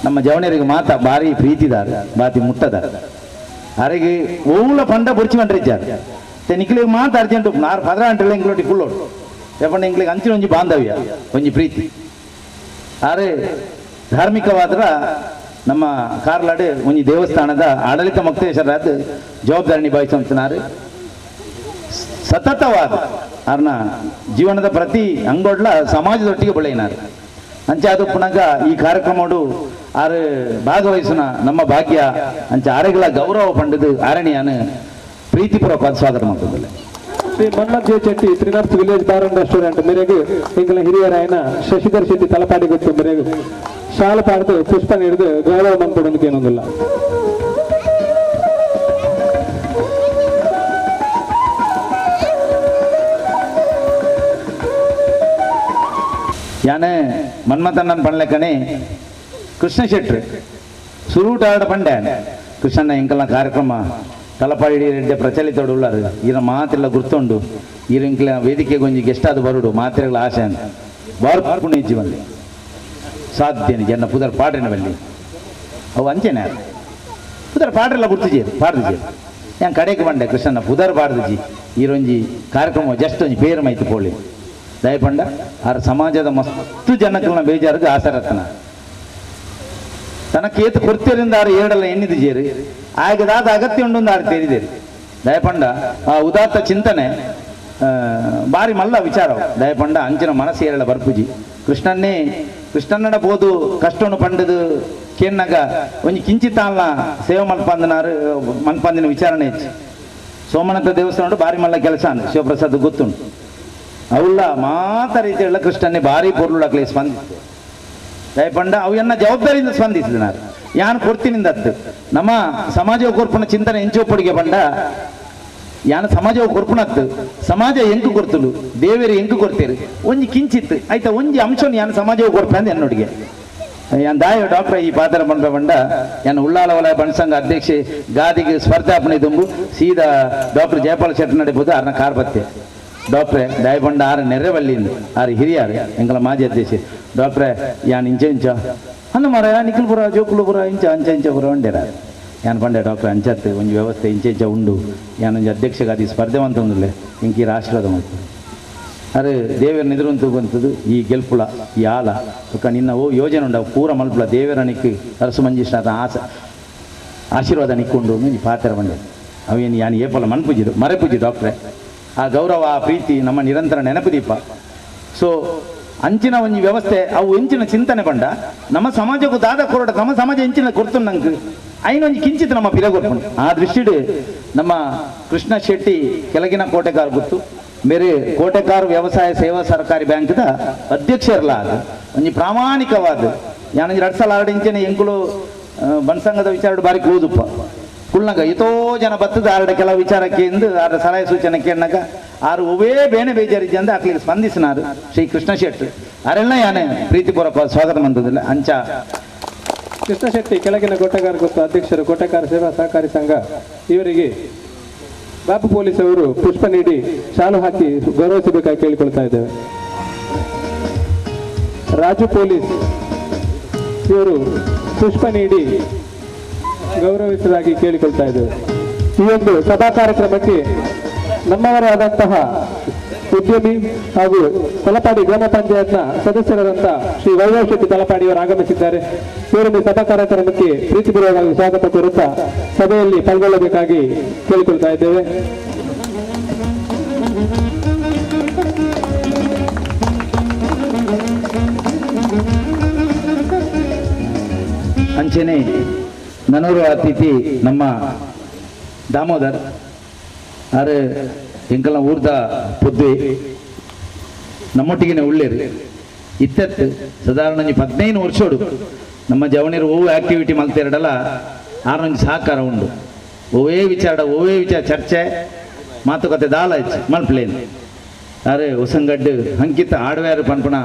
ನಮ್ಮ ಜವಣಿಯರಿಗೆ ಮಾತ ಭಾರಿ ಪ್ರೀತಿದಾರ ಬಾತಿ ಮುಟ್ಟದಾರ ಅರೆಗೆ ಓಲ ಪಂಡ ಬುರ್ಚಿ ಮಂಡ್ರಿಚ್ಚಾರ ನಿಕ್ಲಿಗೆ ಮಾತು ಅರ್ಜೆಂಟ್ ನಾರು ಪದ್ರ ಅಂಟಲ್ಲ ಎಂಗ್ಲೋಟಿ ಕುಳ್ಳೋಡು ಯಾಕಂದ್ರೆ ಎಂಗ್ಲಿಗೆ ಅಂಚಿನ ಒಂಜಿ ಬಾಂಧವ್ಯ ಒಂಜಿ ಪ್ರೀತಿ ಆರೆ ಧಾರ್ಮಿಕವಾದ್ರ ನಮ್ಮ ಕಾರ್ಲಾಡು ಒಂಜಿ ದೇವಸ್ಥಾನದ ಆಡಳಿತ ಮುಕ್ತೇಶ್ವರಾದ ಜವಾಬ್ದಾರಿ ನಿಭಾಯಿಸುವಂತನಾರು ಸತತವಾದ ಅರ್ನ ಜೀವನದ ಪ್ರತಿ ಅಂಗೋಡ್ಲ ಸಮಾಜದೊಟ್ಟಿಗೆ ಬೆಳೆಯಿನಾರು ಅಂಚೆ ಪುನಗ ಈ ಕಾರ್ಯಕ್ರಮಡು ಆರು ಭಾಗವಹಿಸುನ ನಮ್ಮ ಭಾಗ್ಯ ಅಂಚೆ ಆರೆಗಳ ಗೌರವ ಪಂಡದು ಆರಣಿಯಾನು ಪ್ರೀತಿಪೂರ್ವಕ ಸ್ವಾಗತ ಮಾಡ್ತಿದ್ದಿಲ್ಲ. Shri Manmath J Shetty Trinarth village bar and restaurant ಮೇರೆಗೆ ಎಂಕಲ ಹಿರಿಯರಾಯನ ಶಶಿಧರ್ ಶೆಟ್ಟಿ ತಲಪಾಡಿ ಗೊತ್ತು ಮೇರೆಗೆ ಶಾಲು ಪಾಡ್ದು ಪುಷ್ಪ ನೀಡಿದು ಗೌರವ ಮನ್ಪೊಡೋದಕ್ಕೆ ಏನೊಂದಿಲ್ಲ. ಯಾನೆ ಮನ್ಮಥಣ್ಣನ ಪಣ್ಲೆಕ್ಕನೆ ಕೃಷ್ಣ ಶೆಟ್ರು ಸುರೂಟ ಆಡ ಪಂಡೆ ಕೃಷ್ಣನ ಎಂಕಲ್ನ ಕಾರ್ಯಕ್ರಮ ತಲಪಾಡಿ ರೆಡ್ಡೆ ಪ್ರಚಲಿತೋಡು ಉಳ್ಳಾರು ಈರ ಮಾತೆಲ್ಲ ಗುರ್ತುಂಡು ಈರ ಎಂಕಲ ವೇದಿಕೆಗೆ ಒಂಜಿ ಗೆಸ್ಟ್ ಆದ ಬರುಡು ಮಾತೆಗಳ ಆಸೆ ಅಂತ ಬಾರ್ ಪುಣ್ಯ ಜೀವನಲ್ಲಿ ಸಾಧ್ಯನೆ ಜನ ಪುದರ್ ಪಾಡ್ರಿನ ಬಲ್ಲಿ ಅವು ಅಂಚೆನೆ ಪುದರ್ ಪಾಡ್ರೆಲ್ಲ ಗುರ್ತಿಜೇರು ಪಾಡ್ದಿಜೇರು ಯಾನ್ ಕಡೆಗೆ ಬಂಡೆ ಕೃಷ್ಣನ ಪುದರ್ ಪಾಡ್ದಿಜಿ ಈರೊಂಜಿ ಕಾರ್ಯಕ್ರಮ ಜಸ್ಟ್ ಒಂಜಿ ಪೇರು ಮೈತು ಪೋಳಿ ದಯಪಂಡ ಆರ್ ಸಮಾಜದ ಮಸ್ತು ಜನಕ್ಕಲ್ನ ಬೇಜಾರಿಗೆ ಆಸರತ್ನ ತನಕ್ಕೆ ಏತು ಕೊರ್ತಿರಿಂದ ಆರು ಏಡಲ್ಲ ಎನ್ನಿದು ಜೇರು ಆಗದಾದ ಅಗತ್ಯ ಉಂಡು ಆರು ತೇರಿದೇರಿ ದಯಪಂಡ ಆ ಉದಾತ್ತ ಚಿಂತನೆ ಬಾರಿ ಮಲ್ಲ ವಿಚಾರ ದಯಪಂಡ ಅಂಚಿನ ಮನಸ್ಸು ಏರಳ ಬರ್ಪುಜಿ ಕೃಷ್ಣನ್ನೇ ಕೃಷ್ಣನ್ನಡ ಬೋದು ಕಷ್ಟವನ್ನು ಪಂಡದು ಕೇನ್ನಾಗ ಒಂಜಿ ಕಿಂಚಿತಾಲ್ನ ಸೇವೆ ಮಲ್ಪಂದನಾರು ಮನ್ಪಂದಿನ ವಿಚಾರಣೆ ಹೆಚ್ಚು ಸೋಮನಾಥ ದೇವಸ್ಥಾನ ಬಾರಿ ಮಲ್ಲ ಕೆಲಸ ಶಿವಪ್ರಸಾದ್ ಗೊತ್ತುಂಟು ಅವುಳ್ಳ ಮಾತ ರೀತಿಯಲ್ಲ ಕೃಷ್ಣನ್ನೇ ಭಾರಿ ಪೊರುಳಕ್ಲೆ ಸ್ಪಂದಿಸಿದೆ ದಯಪಂಡ ಅವು ಎನ್ನ ಜವಾಬ್ದಾರಿಯಿಂದ ಸ್ಪಂದಿಸಿದ ನಾನು ಯಾನು ಕೊಡ್ತೀನಿಂದ ಅತ್ತು ನಮ್ಮ ಸಮಾಜ ಕೊರ್ಪುನ ಚಿಂತನೆ ಎಂಚೋಪಡಿಗೆ ಬಂಡ ಯಾನು ಸಮಾಜ ಕೊರ್ಪುನತ್ತು ಸಮಾಜ ಎಂಕು ಕೊರ್ತಲು ದೇವೇರು ಎಂಕು ಕೊಡ್ತೀರಿ ಒಂಜಿ ಕಿಂಚಿತ್ತು ಆಯ್ತಾ ಒಂಜಿ ಅಂಶವನ್ನು ಯಾನು ಸಮಾಜ ಕೊರ್ಪೆ ಅಂದ ಎನ್ನೊಡಿಗೆ ಯಾನ್ ದಾಯ ಡಾಕ್ಟರ್ ಈ ಪಾತ್ರ ಬಂಡ ಬಂಡ ಯಾನ್ ಉಳ್ಳಾಲ ವಲಯ ಬಣಸಂಘ ಅಧ್ಯಕ್ಷೆ ಗಾದಿಗೆ ಸ್ಪರ್ಧಾಪಣೆ ತುಂಬು ಸೀದಾ ಡಾಕ್ಟರ್ ಜಯಪಾಲ್ ಶೆಟ್ಟಿ ನಡೆಬೋದು ಆರ್ನ ಕಾರ್ಬತ್ತೆ ಡಾಕ್ಟ್ರೆ ದಯಪಂಡ ಆರು ನೆರೆವಲ್ಲಿಂದ ಆರು ಹಿರಿಯಾರು ಎಂಕಲ ಮಾಜಿ ಅಧ್ಯಕ್ಷೆ ಡಾಕ್ಟ್ರೆ ಯಾನ್ ಇಂಚ ಇಂಚ ಅಂದ ಮಾರ ನಿಖಿಲ್ಪುರ ಜೋಕುಲಪುರ ಇಂಚ ಅಂಚ ಇಂಚ ಪುರ ಉಂಡೇರ ಯಾನ್ ಪಂಡೆ ಡಾಕ್ಟ್ರೆ ಅಂಚತ್ತು ಒಂಜಿ ವ್ಯವಸ್ಥೆ ಇಂಚ ಇಂಚ ಉಂಡು ಯಾನೊಂಜಿ ಅಧ್ಯಕ್ಷಗಾದಿ ಸ್ಪರ್ಧೆ ಅಂತಂದುಲ್ಲೆ ಇಂಕಿ ಆಶೀರ್ವಾದ ಮಾಡ್ತದೆ ಅರೆ ದೇವರ ನಿದುರಂತು ಬಂತದ್ದು ಈ ಗೆಲ್ಪುಳ ಈ ಆಲ ಬೊಕ್ಕ ನಿನ್ನ ಓ ಯೋಜನೆ ಉಂಡವು ಪೂರ ಮಲ್ಪುಳ ದೇವರ ನಿಕ್ಕು ಅರಸು ಮಂಜಿಷ್ನಾಥ ಆಸ ಆಶೀರ್ವಾದ ನಿಕ್ಕೊಂಡು ಒಂಜಿ ಪಾತ್ರ ಬಂಡೆ ಅವೇನು ಯಾನ್ ಏಪಲ ಮನ್ಪುಜಿರು ಮರೆಪುಜಿ ಡಾಕ್ಟ್ರೆ ಆ ಗೌರವ ಆ ಪ್ರೀತಿ ನಮ್ಮ ನಿರಂತರ ನೆನಪು ದೀಪ. ಸೊ ಅಂಚಿನ ಒಂಜಿ ವ್ಯವಸ್ಥೆ ಅವು ಎಂಚಿನ ಚಿಂತನೆ ಬಂಡ ನಮ್ಮ ಸಮಾಜಕ್ಕೂ ದಾದ ಕೊರಟ ನಮ್ಮ ಸಮಾಜ ಎಂಚಿನ ಕೊಡ್ತು ನಂಗೆ ಐನೊಂಜಿ ಕಿಂಚಿತ್ ನಮ್ಮ ಪಿರಗೊರ್ಪುಂಡು ಆ ದೃಷ್ಟಿಡ್ ನಮ್ಮ ಕೃಷ್ಣ ಶೆಟ್ಟಿ ಕೆಳಗಿನ ಕೋಟೆಗಾರ್ ಗೊತ್ತು ಬೇರೆ ಕೋಟೆಕಾರ್ ವ್ಯವಸಾಯ ಸೇವಾ ಸಹಕಾರಿ ಬ್ಯಾಂಕ್ದ ಅಧ್ಯಕ್ಷರಲ್ಲ ಅದು ಒಂಜಿ ಪ್ರಾಮಾಣಿಕವಾದ ಯಾನೊಂಜಿ 2 ಸಲ 2 ಇಂಚಿನ ಎಂಕುಲು ಬನ್ಸಂಘದ ವಿಚಾರ ಬಾರಿ ಕ್ಲೋಸುಪ್ಪ ಕುಳ್ನಾಗ ಎತೋ ಜನ ಬತ್ತದ ಆರಡ ಕೆಲವು ವಿಚಾರಕ್ಕೆ ಎಂದು ಆರ ಸಲಹೆ ಸೂಚನೆ ಕೇಳಿನಾಗ ಆರು ಒವೇ ಬೇನೆ ಬೇಜಾರಿದ್ದೆ ಅಂದ ಆಕಲಿಗೆ ಸ್ಪಂದಿಸಿನಾರು ಶ್ರೀ ಕೃಷ್ಣ ಶೆಟ್ಟಿ ಅರೆಲ್ಲ ಯಾನೆ ಪ್ರೀತಿಪೂರ್ವಕ ಸ್ವಾಗತ ಮಂತದಿಲ್ಲ ಅಂಚ ಕೃಷ್ಣ ಶೆಟ್ಟಿ ಕೆಳಗಿನ ಕೋಟೆಗಾರ ಗೊತ್ತು ಅಧ್ಯಕ್ಷರು ಕೋಟೆಗಾರ ಸೇವಾ ಸಹಕಾರಿ ಸಂಘ ಇವರಿಗೆ ಬಾಪು ಪೊಲೀಸ್ ಅವರು ಪುಷ್ಪ ನೀಡಿ ಶಾಲು ಹಾಕಿ ಗೌರವಿಸಬೇಕಾಗಿ ಕೇಳಿಕೊಳ್ತಾ ಇದ್ದೇವೆ. ರಾಜು ಪೊಲೀಸ್ ಇವರು ಪುಷ್ಪ ನೀಡಿ ಗೌರವಿಸುವುದಾಗಿ ಕೇಳಿಕೊಳ್ತಾ ಇದ್ದೇವೆ. ಈ ಒಂದು ಸಭಾ ಕಾರ್ಯಕ್ರಮಕ್ಕೆ ನಮ್ಮವರಾದಂತಹ ಉದ್ಯಮಿ ಹಾಗೂ ತಲಪಾಡಿ ಗ್ರಾಮ ಪಂಚಾಯತ್ನ ಸದಸ್ಯರಾದಂತಹ ಶ್ರೀ ವೈಭವ್ ಶೆಟ್ಟಿ ತಲಪಾಡಿಯವರು ಆಗಮಿಸಿದ್ದಾರೆ. ಇವರನ್ನು ಸಭಾ ಕಾರ್ಯಕ್ರಮಕ್ಕೆ ಪ್ರೀತಿಪೂರ್ವಕವಾಗಿ ಸ್ವಾಗತ ಕೋರುತ್ತಾ ಸಭೆಯಲ್ಲಿ ಪಾಲ್ಗೊಳ್ಳಬೇಕಾಗಿ ಕೇಳಿಕೊಳ್ತಾ ಇದ್ದೇವೆ. ಅಂಚೆನೆ ನನೂರು ಅತಿಥಿ ನಮ್ಮ ದಾಮೋದರ್ ಆರು ಎಂಕಲ್ನ ಊರ್ದ ಪೊದ್ದೆ ನಮ್ಮೊಟ್ಟಿಗೆನೆ ಉಳ್ಳೇರು ಇತ್ತತ್ತು ಸಾಧಾರಣ 15 ವರ್ಷೋಡು ನಮ್ಮ ಜವನಿರು ಓವು ಆಕ್ಟಿವಿಟಿ ಮಲ್ತೆರಡಲ್ಲ ಆರೊಂಜಿ ಸಹಕಾರ ಉಂಡು ಓವೇ ವಿಚಾರ ಓವೇ ವಿಚಾರ ಚರ್ಚೆ ಮಾತುಕತೆ ದಾಲ ಹೆಚ್ಚು ಮಲ್ಪ್ಲೇನು ಅರೆ ಹೊಸಂಗಡ್ಡು ಅಂಕಿತ ಹಾರ್ಡ್ವೇರ್ ಪನ್ಪುಣ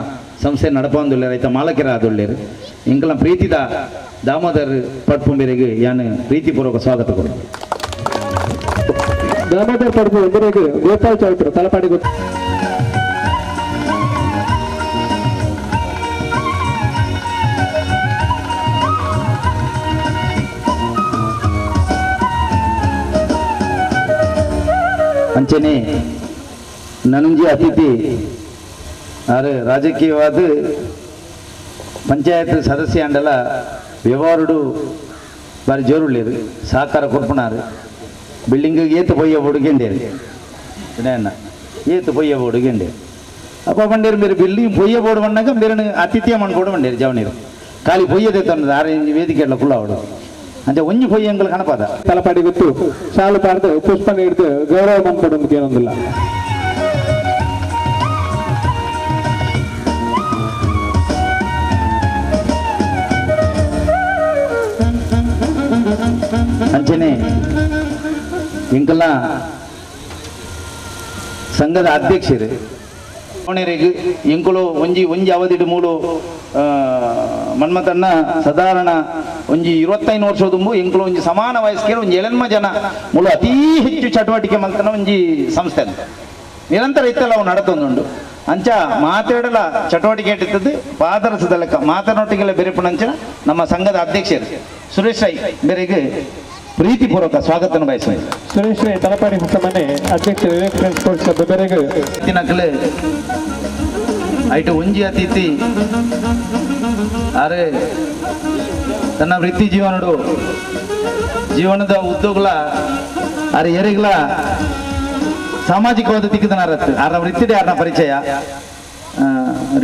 ಸಂಸ್ಥೆ ನಡಪೊಂದುಲ್ಲೇರು ಐತ ಮಾಲಕರ ಆದುಳ್ಳೇರು ಎಂಕಲ್ನ ಪ್ರೀತಿದ ದಾಮೋದರ್ ಪಟ್ಪುಂಬೆರೆಗೆ ಯಾನು ಪ್ರೀತಿಪೂರ್ವಕ ಸ್ವಾಗತ ಕೊಡು. ದಾಮೋದರ್ ಪಡ್ಪು ಎಂಬರಿಗೆ ಗೋಪಾಲ್ ಚೌಟ್ರು ತಲಪಾಡಿ ಗೊತ್ತು. ಅಂಚೆನೆ ನನಂಜಿ ಅತಿಥಿ ಆರು ರಾಜಕೀಯವಾದ ಪಂಚಾಯತ್ ಸದಸ್ಯ ಅಂಡಲ ವ್ಯವಹಾರಡು ಬಾರಿ ಜೋರುಳ್ಳೇರು ಸಹಕಾರ ಕೊರ್ಪುಣಾರು ಬಿಲ್ಡಿಂಗ್ ಏತು ಪೊಯ್ಯ ಹುಡುಗೆಂಡೇರು ವಿನಯಣ್ಣ ಏತು ಪೊಯ್ಯ ಹುಡುಗೆಂಡೇರು ಅಪ್ಪ ಬಂಡೇರು ಬೇರೆ ಬಿಲ್ಡಿಂಗ್ ಪೊಯ್ಯ ಬೋರ್ಡ್ ಬಂದಾಗ ಬೇರೆ ಅತಿಥಿಯ ಮಣ್ಕೊಡು ಬಂಡೇರು ಜವನೀರು ಖಾಲಿ ಪೊಯ್ಯದೆ ತಂದದ ಆರು ಇಂಚ್ ವೇದಿಕೆ ಎಲ್ಲ ಕುಳ್ಳಾವಡು ಅಂಚೆ ಒಂಜಿ ಪೊಯ್ಯ ಎಂಕಲ್ ಕಣಪಾದ ತಲಪಾಡಿ ಗೊತ್ತು ಶಾಲು ಪಾಡ್ದು ಪುಷ್ಪ ನೀಡಿದು ಗೌರವ ಮನ್ಪೊಡೋದಕ್ಕೆ ಏನೊಂದಿಲ್ಲ. ಅಂಚನೆ ಎಂಕಲ್ನ ಸಂಘದ ಅಧ್ಯಕ್ಷರು ಕೋಣೆರೆಗ್ ಎಂಕುಲು ಒಂಜಿ ಒಂಜಿ ಅವಧಿಡು ಮೂಲು ಮನ್ಮಥನ್ನ ಸಾಧಾರಣ ಒಂಜಿ 25 ವರ್ಷ ದುಂಬು ಎಂಕುಲು ಒಂಜಿ ಸಮಾನ ವಯಸ್ಕರು ಒಂಜಿ ಎಳೆನ್ಮ ಜನ ಮೂಲು ಅತೀ ಹೆಚ್ಚು ಚಟುವಟಿಕೆ ಮಲ್ತನ ಒಂಜಿ ಸಂಸ್ಥೆ ಅಂತ ನಿರಂತರ ಇತ್ತೆಲ್ಲ ಅವು ನಡತೊಂದುಂಡು. ಅಂಚ ಮಾತಾಡಲ ಚಟುವಟಿಕೆ ಇಟ್ಟಿದ್ದು ಪಾದರಸದ ಲೆಕ್ಕ ಮಾತನೊಟ್ಟಿಗೆಲ್ಲ ಬೆರೆಪುಣಂಚಿನ ನಮ್ಮ ಸಂಘದ ಅಧ್ಯಕ್ಷರು ಸುರೇಶ್ ರೈ ಬೇರೆಗೆ ಪ್ರೀತಿಪೂರ್ವಕ ಸ್ವಾಗತನ ಬಯಸುವೆ. ಸುರೇಶ್ ರೈ ತಲಪಾಡಿ ಹೊಸಮನೆ ಅಧ್ಯಕ್ಷ ವಿವೇಕ್ ಫ್ರೆಂಡ್ಸ್ ಸ್ಪೋರ್ಟ್ಸ್ ಕ್ಲಬ್ ಬೇರೆಗೆ ನಕಲೆ ಐಟು ಒಂಜಿ ಅತಿಥಿ ಆರೆ ತನ್ನ ವೃತ್ತಿ ಜೀವನಡು ಜೀವನದ ಉದ್ಯೋಗಲ ಆರೆ ಎರೆಗ್ಲ ಸಾಮಾಜಿಕವಾದ ತಿಕ್ಕದನಾರತ್ತು ಆರ ವೃತ್ತಿಡೆ ಆರ್ನ ಪರಿಚಯ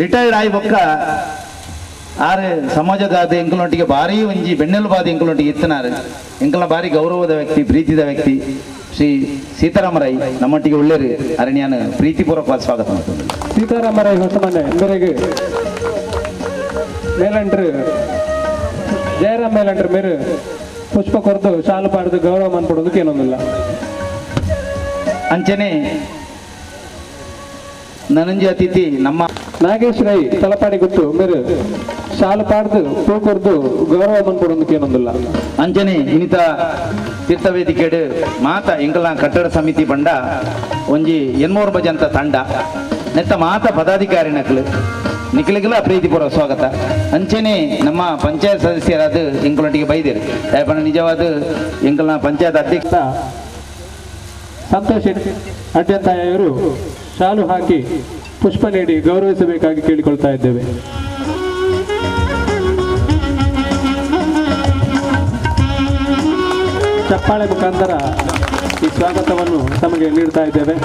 ರಿಟೈರ್ಡ್ ಆಯಿ ಬೊಕ್ಕ ಆರೆ ಸಮಾಜದ ಎಂಕಲೊಟ್ಟಿಗೆ ಭಾರಿ ಒಂಜಿ ಬೆನ್ನೆಲುಬಾದ ಎಂಕಲೊಟ್ಟಿಗೆ ಇತ್ತನಾರು ಎಂಕಲ್ನ ಭಾರಿ ಗೌರವದ ವ್ಯಕ್ತಿ ಪ್ರೀತಿದ ವ್ಯಕ್ತಿ ಶ್ರೀ ಸೀತಾರಾಮರಾಯ್ ನಮ್ಮೊಟ್ಟಿಗೆ ಒಳ್ಳೆಯರು ಅರಣ್ಯಾನ ಪ್ರೀತಿಪೂರ್ವಕವಾದ ಸ್ವಾಗತ ಮಾಡ್ತದೆ. ಸೀತಾರಾಮರಾಯ್ ಹೊಸಮನೆ ಮೇರೆಗೆ ಮೇಲಂಟ್ರು ಜಯರಾಮ್ ಮೇಲಂಟ್ರು ಮೇರು ಪುಷ್ಪ ಕೊರದು ಶಾಲು ಪಾಡ್ದು ಗೌರವ ಮನ್ಪಡೋದಕ್ಕೆ ಏನೊಂದಿಲ್ಲ. ಅಂಚನೆ ನನಂಜಿ ಅತಿಥಿ ನಮ್ಮ ನಾಗೇಶ್ ರೈ ತಲಪಾಡಿ ಗೊತ್ತು ಮೇರು ಶಾಲು ಪಾಡ್ದು ಪೂ ಕೊರ್ದು ಗೌರವ ಮನ್ಪಡೋದಕ್ಕೆ ಏನೊಂದಿಲ್ಲ. ಅಂಚನೆ ಇನ್ನಿತ ತೀರ್ಥವೇದಿಕೆಡು ಮಾತ ಎಂಕಲ್ನ ಕಟ್ಟಡ ಸಮಿತಿ ಬಂಡ ಒಂಜಿ 800 ಬಜಂತ ತಂಡ ನೆತ್ತ ಮಾತ ಪದಾಧಿಕಾರಿ ನಕಲು ನಿಖಲಿಗೆಲ್ಲ ಪ್ರೀತಿಪೂರ್ವ ಸ್ವಾಗತ. ಅಂಚನೆ ನಮ್ಮ ಪಂಚಾಯತ್ ಸದಸ್ಯರಾದ ಎಂಕಲೊಟ್ಟಿಗೆ ಬೈದಿರು ಯಾಕಂದ್ರೆ ನಿಜವಾದ ಎಂಕಲ್ನ ಪಂಚಾಯತ್ ಅಧ್ಯಕ್ಷ ಸಂತೋಷ್ ಅಡ್ಯಂತಾಯವರು ಶಾಲು ಹಾಕಿ ಪುಷ್ಪ ನೀಡಿ ಗೌರವಿಸಬೇಕಾಗಿ ಕೇಳಿಕೊಳ್ತಾ ಇದ್ದೇವೆ. ಚಪ್ಪಾಳೆ ಮುಖಾಂತರ ಈ ಸ್ವಾಗತವನ್ನು ತಮಗೆ ನೀಡ್ತಾ ಇದ್ದೇವೆ.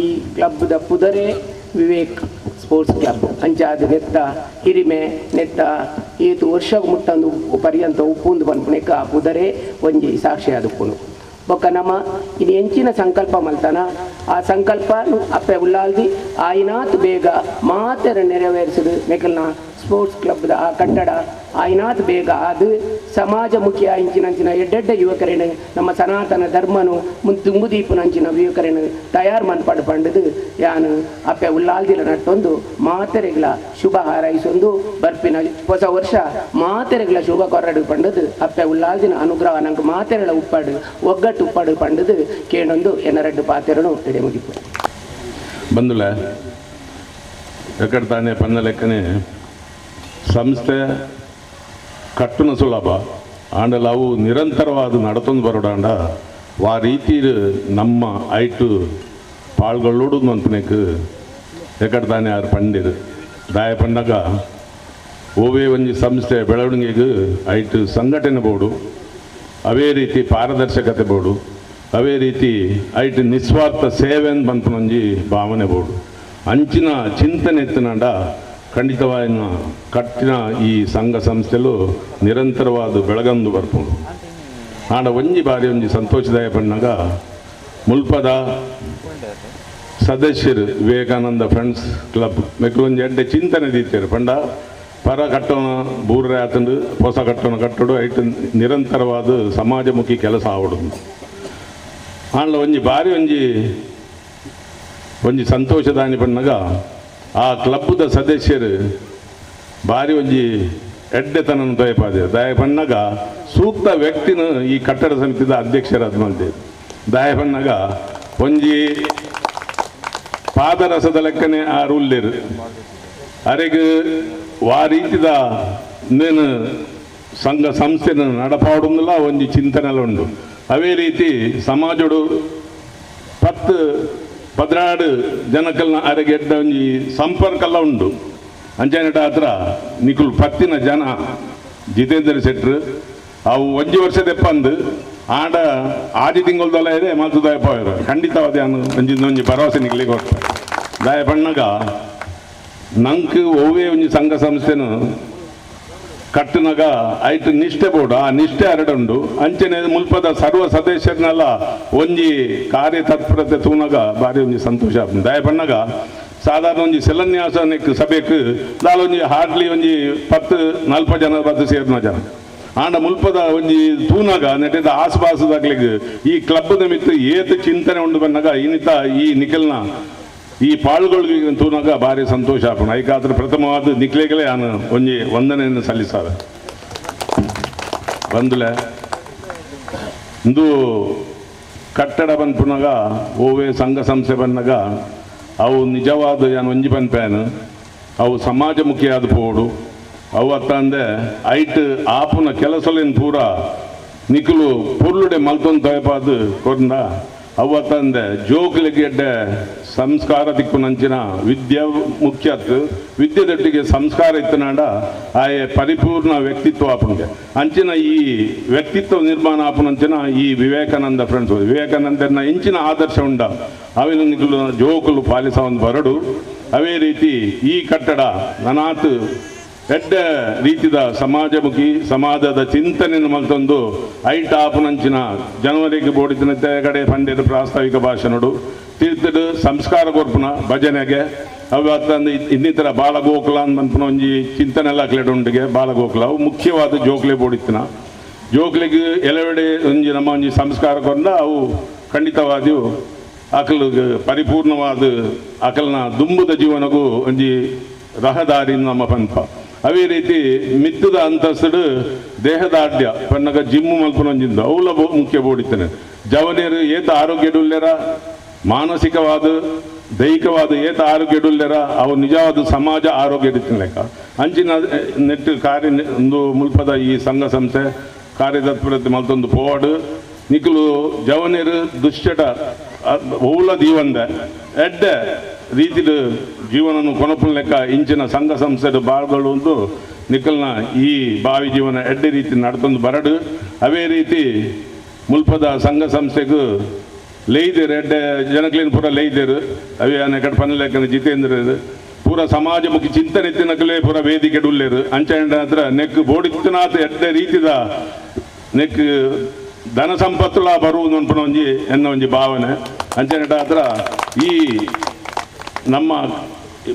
ಈ ಕ್ಲಬ್ದ ಪುದರೆ ವಿವೇಕ್ ಸ್ಪೋರ್ಟ್ಸ್ ಕ್ಲಬ್ ಅಂಚಾದ ನೆತ್ತ ಹಿರಿಮೆ ನೆತ್ತ ಏತು ವರ್ಷ ಮುಟ್ಟಂದು ಪರ್ಯಂತ ಉಪ್ಪುಂದು ಪನ್ಪುನೆಕ್ಕ ಆ ಪುದರೆ ಒಂಜಿ ಸಾಕ್ಷಿ ಆದುಪ್ಪುನು. ಬೊಕ್ಕ ನಮ್ಮ ಇನ್ನು ಎಂಚಿನ ಸಂಕಲ್ಪ ಮಲ್ತನ ಆ ಸಂಕಲ್ಪ ಅಪ್ಪೆ ಉಳ್ಳಾಲ್ದಿ ಆಯಿನಾತ್ ಬೇಗ ಮಾತೆರ ನೆರವೇರಿಸಿದು ಮೆಕಲ್ನ ಸ್ಪೋರ್ಟ್ಸ್ ಕ್ಲಬ್ದ ಆ ಕಟ್ಟಡ ಆಯಿನಾತ್ ಬೇಗ ಅದು ಸಮಾಜಮುಖಿಯ ಇಂಚಿನಂಚಿನ ಎಡ್ಡೆಡ್ಡ ಯುವಕರೇನು ನಮ್ಮ ಸನಾತನ ಧರ್ಮನು ದುಂಬುದೀಪನಂಚಿನ ಯುವಕರೇನು ತಯಾರು ಮನ್ಪಾಡು ಪಂಡದು ಯಾನು ಅಪ್ಪೆ ಉಳ್ಳಾಲ್ದಿಲ ನಟ್ಟೊಂದು ಮಾತೆರೆಗಳ ಶುಭ ಹಾರೈಸೊಂದು ಬರ್ಪಿನ ಹೊಸ ವರ್ಷ ಮಾತೆರೆಗಳ ಶುಭ ಕೊರಡು ಪಂಡದು ಅಪ್ಪೆ ಉಳ್ಳಾಲ್ದಿನ ಅನುಗ್ರಹ ನಂಗೆ ಮಾತೆರೆಗಳ ಉಪ್ಪಾಡು ಒಗ್ಗಟ್ಟು ಉಪ್ಪಾಡು ಪಂಡದು ಕೇಳೊಂದು ಎನ್ನರೆಡ್ಡು ಪಾತೆರನು ಎಡೆ ಮುಗಿಪು. ಬಂದುಲ ಎಕ್ಕಡ ತಾನೇ ಪನ್ನ ಲೆಕ್ಕನೆ ಸಂಸ್ಥೆ ಕಟ್ಟುನ ಸುಲಭ ಆಂಡಲ ಅವು ನಿರಂತರವಾದ ನಡತೊಂದು ಬರೋಡಾಂಡ ವಾ ರೀತಿ ನಮ್ಮ ಐಟು ಪಾಳ್ಗಳೋಡು ಮನ್ಪನೆಕ್ ಎಕ್ಕಡ ತಾನೇ ಆರು ಪಂಡಿರು ದಾಯ ಪಂಡಾಗ ಓವೇ ಒಂಜಿ ಸಂಸ್ಥೆ ಬೆಳವಣಿಗೆಗೆ ಐಟು ಸಂಘಟನೆ ಬೋಡು ಅವೇ ರೀತಿ ಪಾರದರ್ಶಕತೆ ಬೋಡು ಅವೇ ರೀತಿ ಐಟು ನಿಸ್ವಾರ್ಥ ಸೇವೆ ಪನ್ಪುನೊಂಜಿ ಭಾವನೆ ಬೋಡು ಅಂಚಿನ ಚಿಂತನೆ ಎತ್ತನಾಂಡ ಖಂಡಿತವಾಯಿನ ಕಟ್ಟಿನ ಈ ಸಂಘ ಸಂಸ್ಥೆಲು ನಿರಂತರವಾದ ಬೆಳಗಂದು ಬರ್ಪುಂಡು. ಆಂಡ ಒಂಜಿ ಬಾರಿ ಒಂಜಿ ಸಂತೋಷದಾಯ ಪಣ್ಣಾಗ ಮುಲ್ಪದ ಸದಸ್ಯರು ವಿವೇಕಾನಂದ ಫ್ರೆಂಡ್ಸ್ ಕ್ಲಬ್ ಮೆಕ್ಲೊಂಜಿ ಎಡ್ಡೆ ಚಿಂತನೆ ದೀತೇರು ಪಂಡ ಪರ ಕಟ್ಟೋಣ ಬೂರ್ರೆ ಆತಂದು ಹೊಸ ಕಟ್ಟೋಣ ಕಟ್ಟೋಡು ಐಟ್ ನಿರಂತರವಾದ ಸಮಾಜಮುಖಿ ಕೆಲಸ ಆವಡು. ಆಂಡ ಒಂಜಿ ಬಾರಿ ಒಂಜಿ ಒಂಜಿ ಸಂತೋಷದಾನಿ ಪನ್ನಗ ಆ ಕ್ಲಬ್ದ ಸದಸ್ಯರು ಬಾರಿ ಒಂಜಿ ಎಡ್ಡೆತನನ್ನು ದಯಪಾದೆ ದಯ ಪನ್ನಗ ಸೂಕ್ತ ವ್ಯಕ್ತಿನ ಈ ಕಟ್ಟಡ ಸಮಿತಿದ ಅಧ್ಯಕ್ಷರಾದ ಮಲ್ದೆ ದಯ ಪನ್ನಗ ಒಂಜಿ ಪಾದರಸದ ಲೆಕ್ಕನೆ ಆ ರೂಲ್ಲೇರು ಅರೆಗ್ ವಾ ರೀತಿದ ನೇನು ಸಂಘ ಸಂಸ್ಥೆನ ನಡಪಾಡುಂದಿಲ್ಲ ಒಂಜಿ ಚಿಂತನೆಲ್ಲ ಉಂಡು. ಅವೇ ರೀತಿ ಸಮಾಜಡು 10 14 ಜನಕಲ್ನ ಅರೆಗೆಡ್ಡ ಒಂಜಿ ಸಂಪರ್ಕಲ್ಲ ಉಂಡು. ಅಂಚನೆಟ ಹತ್ರ ನಿಕುಲ್ ಪತ್ತಿನ ಜನ ಜಿತೇಂದ್ರ ಶೆಟ್ರು ಅವು ಒಂಜಿ ವರ್ಷ ದೆಪ್ಪಂದು ಆಂಡ ಆದಿ ತಿಂಗಳದಲ್ಲ ಇದೆ ಮಾತು ದಯಪಾಯರು ಖಂಡಿತವಾದ ಒಂಜಿ ಒಂಜಿ ಭರವಸೆ ನಿಕ್ಲಿಗೆ ಕೊಡ್ತಾರೆ. ದಯ ಪಣ್ಣಗ ನಂಗೆ ಒವ್ವೇ ಒಂಜಿ ಸಂಘ ಸಂಸ್ಥೆನು ಕಟ್ಟುನಗ ಐಟ್ ನಿಷ್ಠೆ ಬೋಡು ಆ ನಿಷ್ಠೆ ಅರಡುಂಡು. ಅಂಚನೆ ಮುಲ್ಪದ ಸರ್ವ ಸದಸ್ಯರನ್ನೆಲ್ಲ ಒಂಜಿ ಕಾರ್ಯತತ್ಪರತೆ ತೂನಗ ಭಾರಿ ಒಂಜಿ ಸಂತೋಷ ಆಪುಂಡು. ದಯ ಪಣ್ಣಗ ಸಾಧಾರಣ ಒಂಜಿ ಶಿಲಾನ್ಯಾಸ ಸಭೆಕ್ ದಾಲ ಒಂಜಿ ಹಾರ್ಡ್ಲಿ ಒಂಜಿ 10 40 ಜನ ಬತ್ತು ಸೇರಿನ ಜನ ಆಂಡ ಮುಲ್ಪದ ಒಂಜಿ ತೂನಗ ನೆಟ್ಟಿದ ಆಸುಪಾಸುದಾಗ್ಲಿಗ್ ಈ ಕ್ಲಬ್ ನಿಮಿತ್ತ ಏತ್ ಚಿಂತನೆ ಉಂಡು ಬಂದಾಗ ಇನ್ನಿತ ಈ ನಿಖಲ್ನ ಈ ಪಾಳುಗಳಿಗೆ ತೂನಗ ಭಾರಿ ಸಂತೋಷ ಆಪುಂಡು. ಐಕಾದ್ರೆ ಪ್ರಥಮವಾದ ನಿಕ್ಲೆಗಳೇ ನಾನು ಒಂಜಿ ವಂದನೆಯನ್ನು ಸಲ್ಲಿಸಾವೆ. ಬಂದುಲೆ ಇಂದು ಕಟ್ಟಡ ಬಂದ್ಪುನಾಗ ಓವೇ ಸಂಘ ಸಂಸ್ಥೆ ಬಂದಾಗ ಅವು ನಿಜವಾದ ಯಾನ್ ಒಂಜಿ ಪನ್ಪೇನು ಅವು ಸಮಾಜಮುಖಿಯಾದ ಪೋಡು ಅವು ಅತ್ತಂದೆ ಐಟ್ ಆಪುನ ಕೆಲಸಲೇನು ಪೂರ ನಿಕುಲು ಪೊರ್ಲುಡೆ ಮಲ್ತೊಂದು ತಯಪಾದು ಕೊರ್ಂಡ ಅವು ಅತ್ತಂದೆ ಜೋಕ್ಲಿಗೆ ಎಡ್ಡೆ ಸಂಸ್ಕಾರ ದಿಕ್ಕುನಂಚಿನ ವಿದ್ಯೆ ಮುಖ್ಯ ವಿದ್ಯೆದೊಟ್ಟಿಗೆ ಸಂಸ್ಕಾರ ಇತ್ತನಾಡ ಆಯೆ ಪರಿಪೂರ್ಣ ವ್ಯಕ್ತಿತ್ವ ಆಪುಂಗೆ ಅಂಚಿನ ಈ ವ್ಯಕ್ತಿತ್ವ ನಿರ್ಮಾಣ ಆಪುನಂಚಿನ ಈ ವಿವೇಕಾನಂದ ಫ್ರೆಂಡ್ಸ್ ವಿವೇಕಾನಂದನ ಇಂಚಿನ ಆದರ್ಶ ಉಂಡ ಅವಿನ ನಿಕುಲು ಜೋಕುಲು ಪಾಲಿಸ ಒಂದು ಬರಡು. ಅವೇ ರೀತಿ ಈ ಕಟ್ಟಡ ನನಾತ್ ಎಡ್ಡೆ ರೀತಿದ ಸಮಾಜಮುಖಿ ಸಮಾಜದ ಚಿಂತನೆಯನ್ನು ಮಲ್ತೊಂದು ಐಟ್ ಆಪುನಂಚಿನ ಜನವರಿಗೆ ಬೋಡಿತಿನ ಕಡೆ ಪಂಡಿತ ಪ್ರಾಸ್ತಾವಿಕ ಭಾಷಣಡು ತೀರ್ಥಡು ಸಂಸ್ಕಾರ ಕೊರ್ಪುನ ಭಜನೆಗೆ ಅವು ಅತ್ತಂದು ಇನ್ನಿತರ ಬಾಲಗೋಕುಲ ಅಂದ್ಪುನ ಒಂಜಿ ಚಿಂತನೆಲ್ಲ ಕ್ಲೆಡುಂಡಿಗೆ ಬಾಲಗೋಕುಲ ಅವು ಮುಖ್ಯವಾದ ಜೋಕ್ಲೆ ಬೋಡಿತ್ತಿನ ಜೋಕ್ಲೆಗೆ ಎಲೆವೆಡೆ ಒಂಜಿ ನಮ್ಮ ಒಂಜಿ ಸಂಸ್ಕಾರ ಕೊಂಡ ಅವು ಖಂಡಿತವಾಗಿಯೂ ಅಕಲ್ಗೆ ಪರಿಪೂರ್ಣವಾದ ಅಕಲ್ನ ದುಂಬುದ ಜೀವನಗೂ ಒಂಜಿ ರಹದಾರಿ ನಮ್ಮ ಪಂಪ. ಅವೇ ರೀತಿ ಮಿತ್ತದ ಅಂತಸ್ತುಡು ದೇಹದಾಢ್ಯ ಪನ್ನಗ ಜಿಮ್ಮು ಮಲ್ಪುನೊಂಜಿಂದು ಅವುಲ ಮುಖ್ಯ ಬೋಡಿತ್ತೇನೆ. ಜವನಿಯರು ಏತ ಆರೋಗ್ಯಡುಲ್ಲೆರ ಮಾನಸಿಕವಾದ ದೈಹಿಕವಾದ ಏತ ಆರೋಗ್ಯಡುಲ್ಲೆರ ಅವು ನಿಜವಾದ ಸಮಾಜ ಆರೋಗ್ಯ ಲೆಕ್ಕ ಅಂಚಿನ ನೆಟ್ಟು ಕಾರ್ಯ ಒಂದು ಮುಲ್ಪದ ಈ ಸಂಘ ಸಂಸ್ಥೆ ಕಾರ್ಯತತ್ಪರತೆ ಮಲ್ತೊಂದು ಪೋವಾಡು ನಿಕುಲು ಜವನಿಯರು ದುಶ್ಚಟ ಓಲ ದೀವಂದ ಎಡ್ಡೆ ರೀತಿಡು ಜೀವನನ್ನು ಕೊನಪುನ ಲೆಕ್ಕ ಇಂಚಿನ ಸಂಘ ಸಂಸ್ಥೆ ಬಾಳ್ಗಳು ಒಂದು ನಿಖಲ್ನ ಈ ಭಾವಿ ಜೀವನ ಎಡ್ಡೆ ರೀತಿ ನಡ್ತೊಂದು ಬರಡು. ಅವೇ ರೀತಿ ಮುಲ್ಪದ ಸಂಘ ಸಂಸ್ಥೆಗೂ ಲೇಯ್ದೇರು ಎಡ್ಡೆ ಜನಕ್ಲೇನು ಪೂರ ಲೇಯ್ದೇರು ಅವೇ ಕಡೆ ಪನ್ನ ಲೆಕ್ಕನ ಜಿತೇಂದ್ರ ಪೂರ ಸಮಾಜಮುಖಿ ಚಿಂತನೆ ತಿನ್ನಕಲೇ ಪೂರ ವೇದಿಕೆ ಉಲ್ಲೇರು ಅಂಚೆ ಹತ್ರ ನೆಕ್ ಬೋಡಿತ್ತನಾಥ ಎಡ್ಡೆ ರೀತಿದ ನೆಕ್ ಧನ ಸಂಪತ್ತುಲ ಬರುವುದು ಅನ್ಪುನ ಒಂಜಿ ಎನ್ನ ಒಂಜಿ ಭಾವನೆ. ಅಂಚೆನಟ ಹತ್ರ ಈ ನಮ್ಮ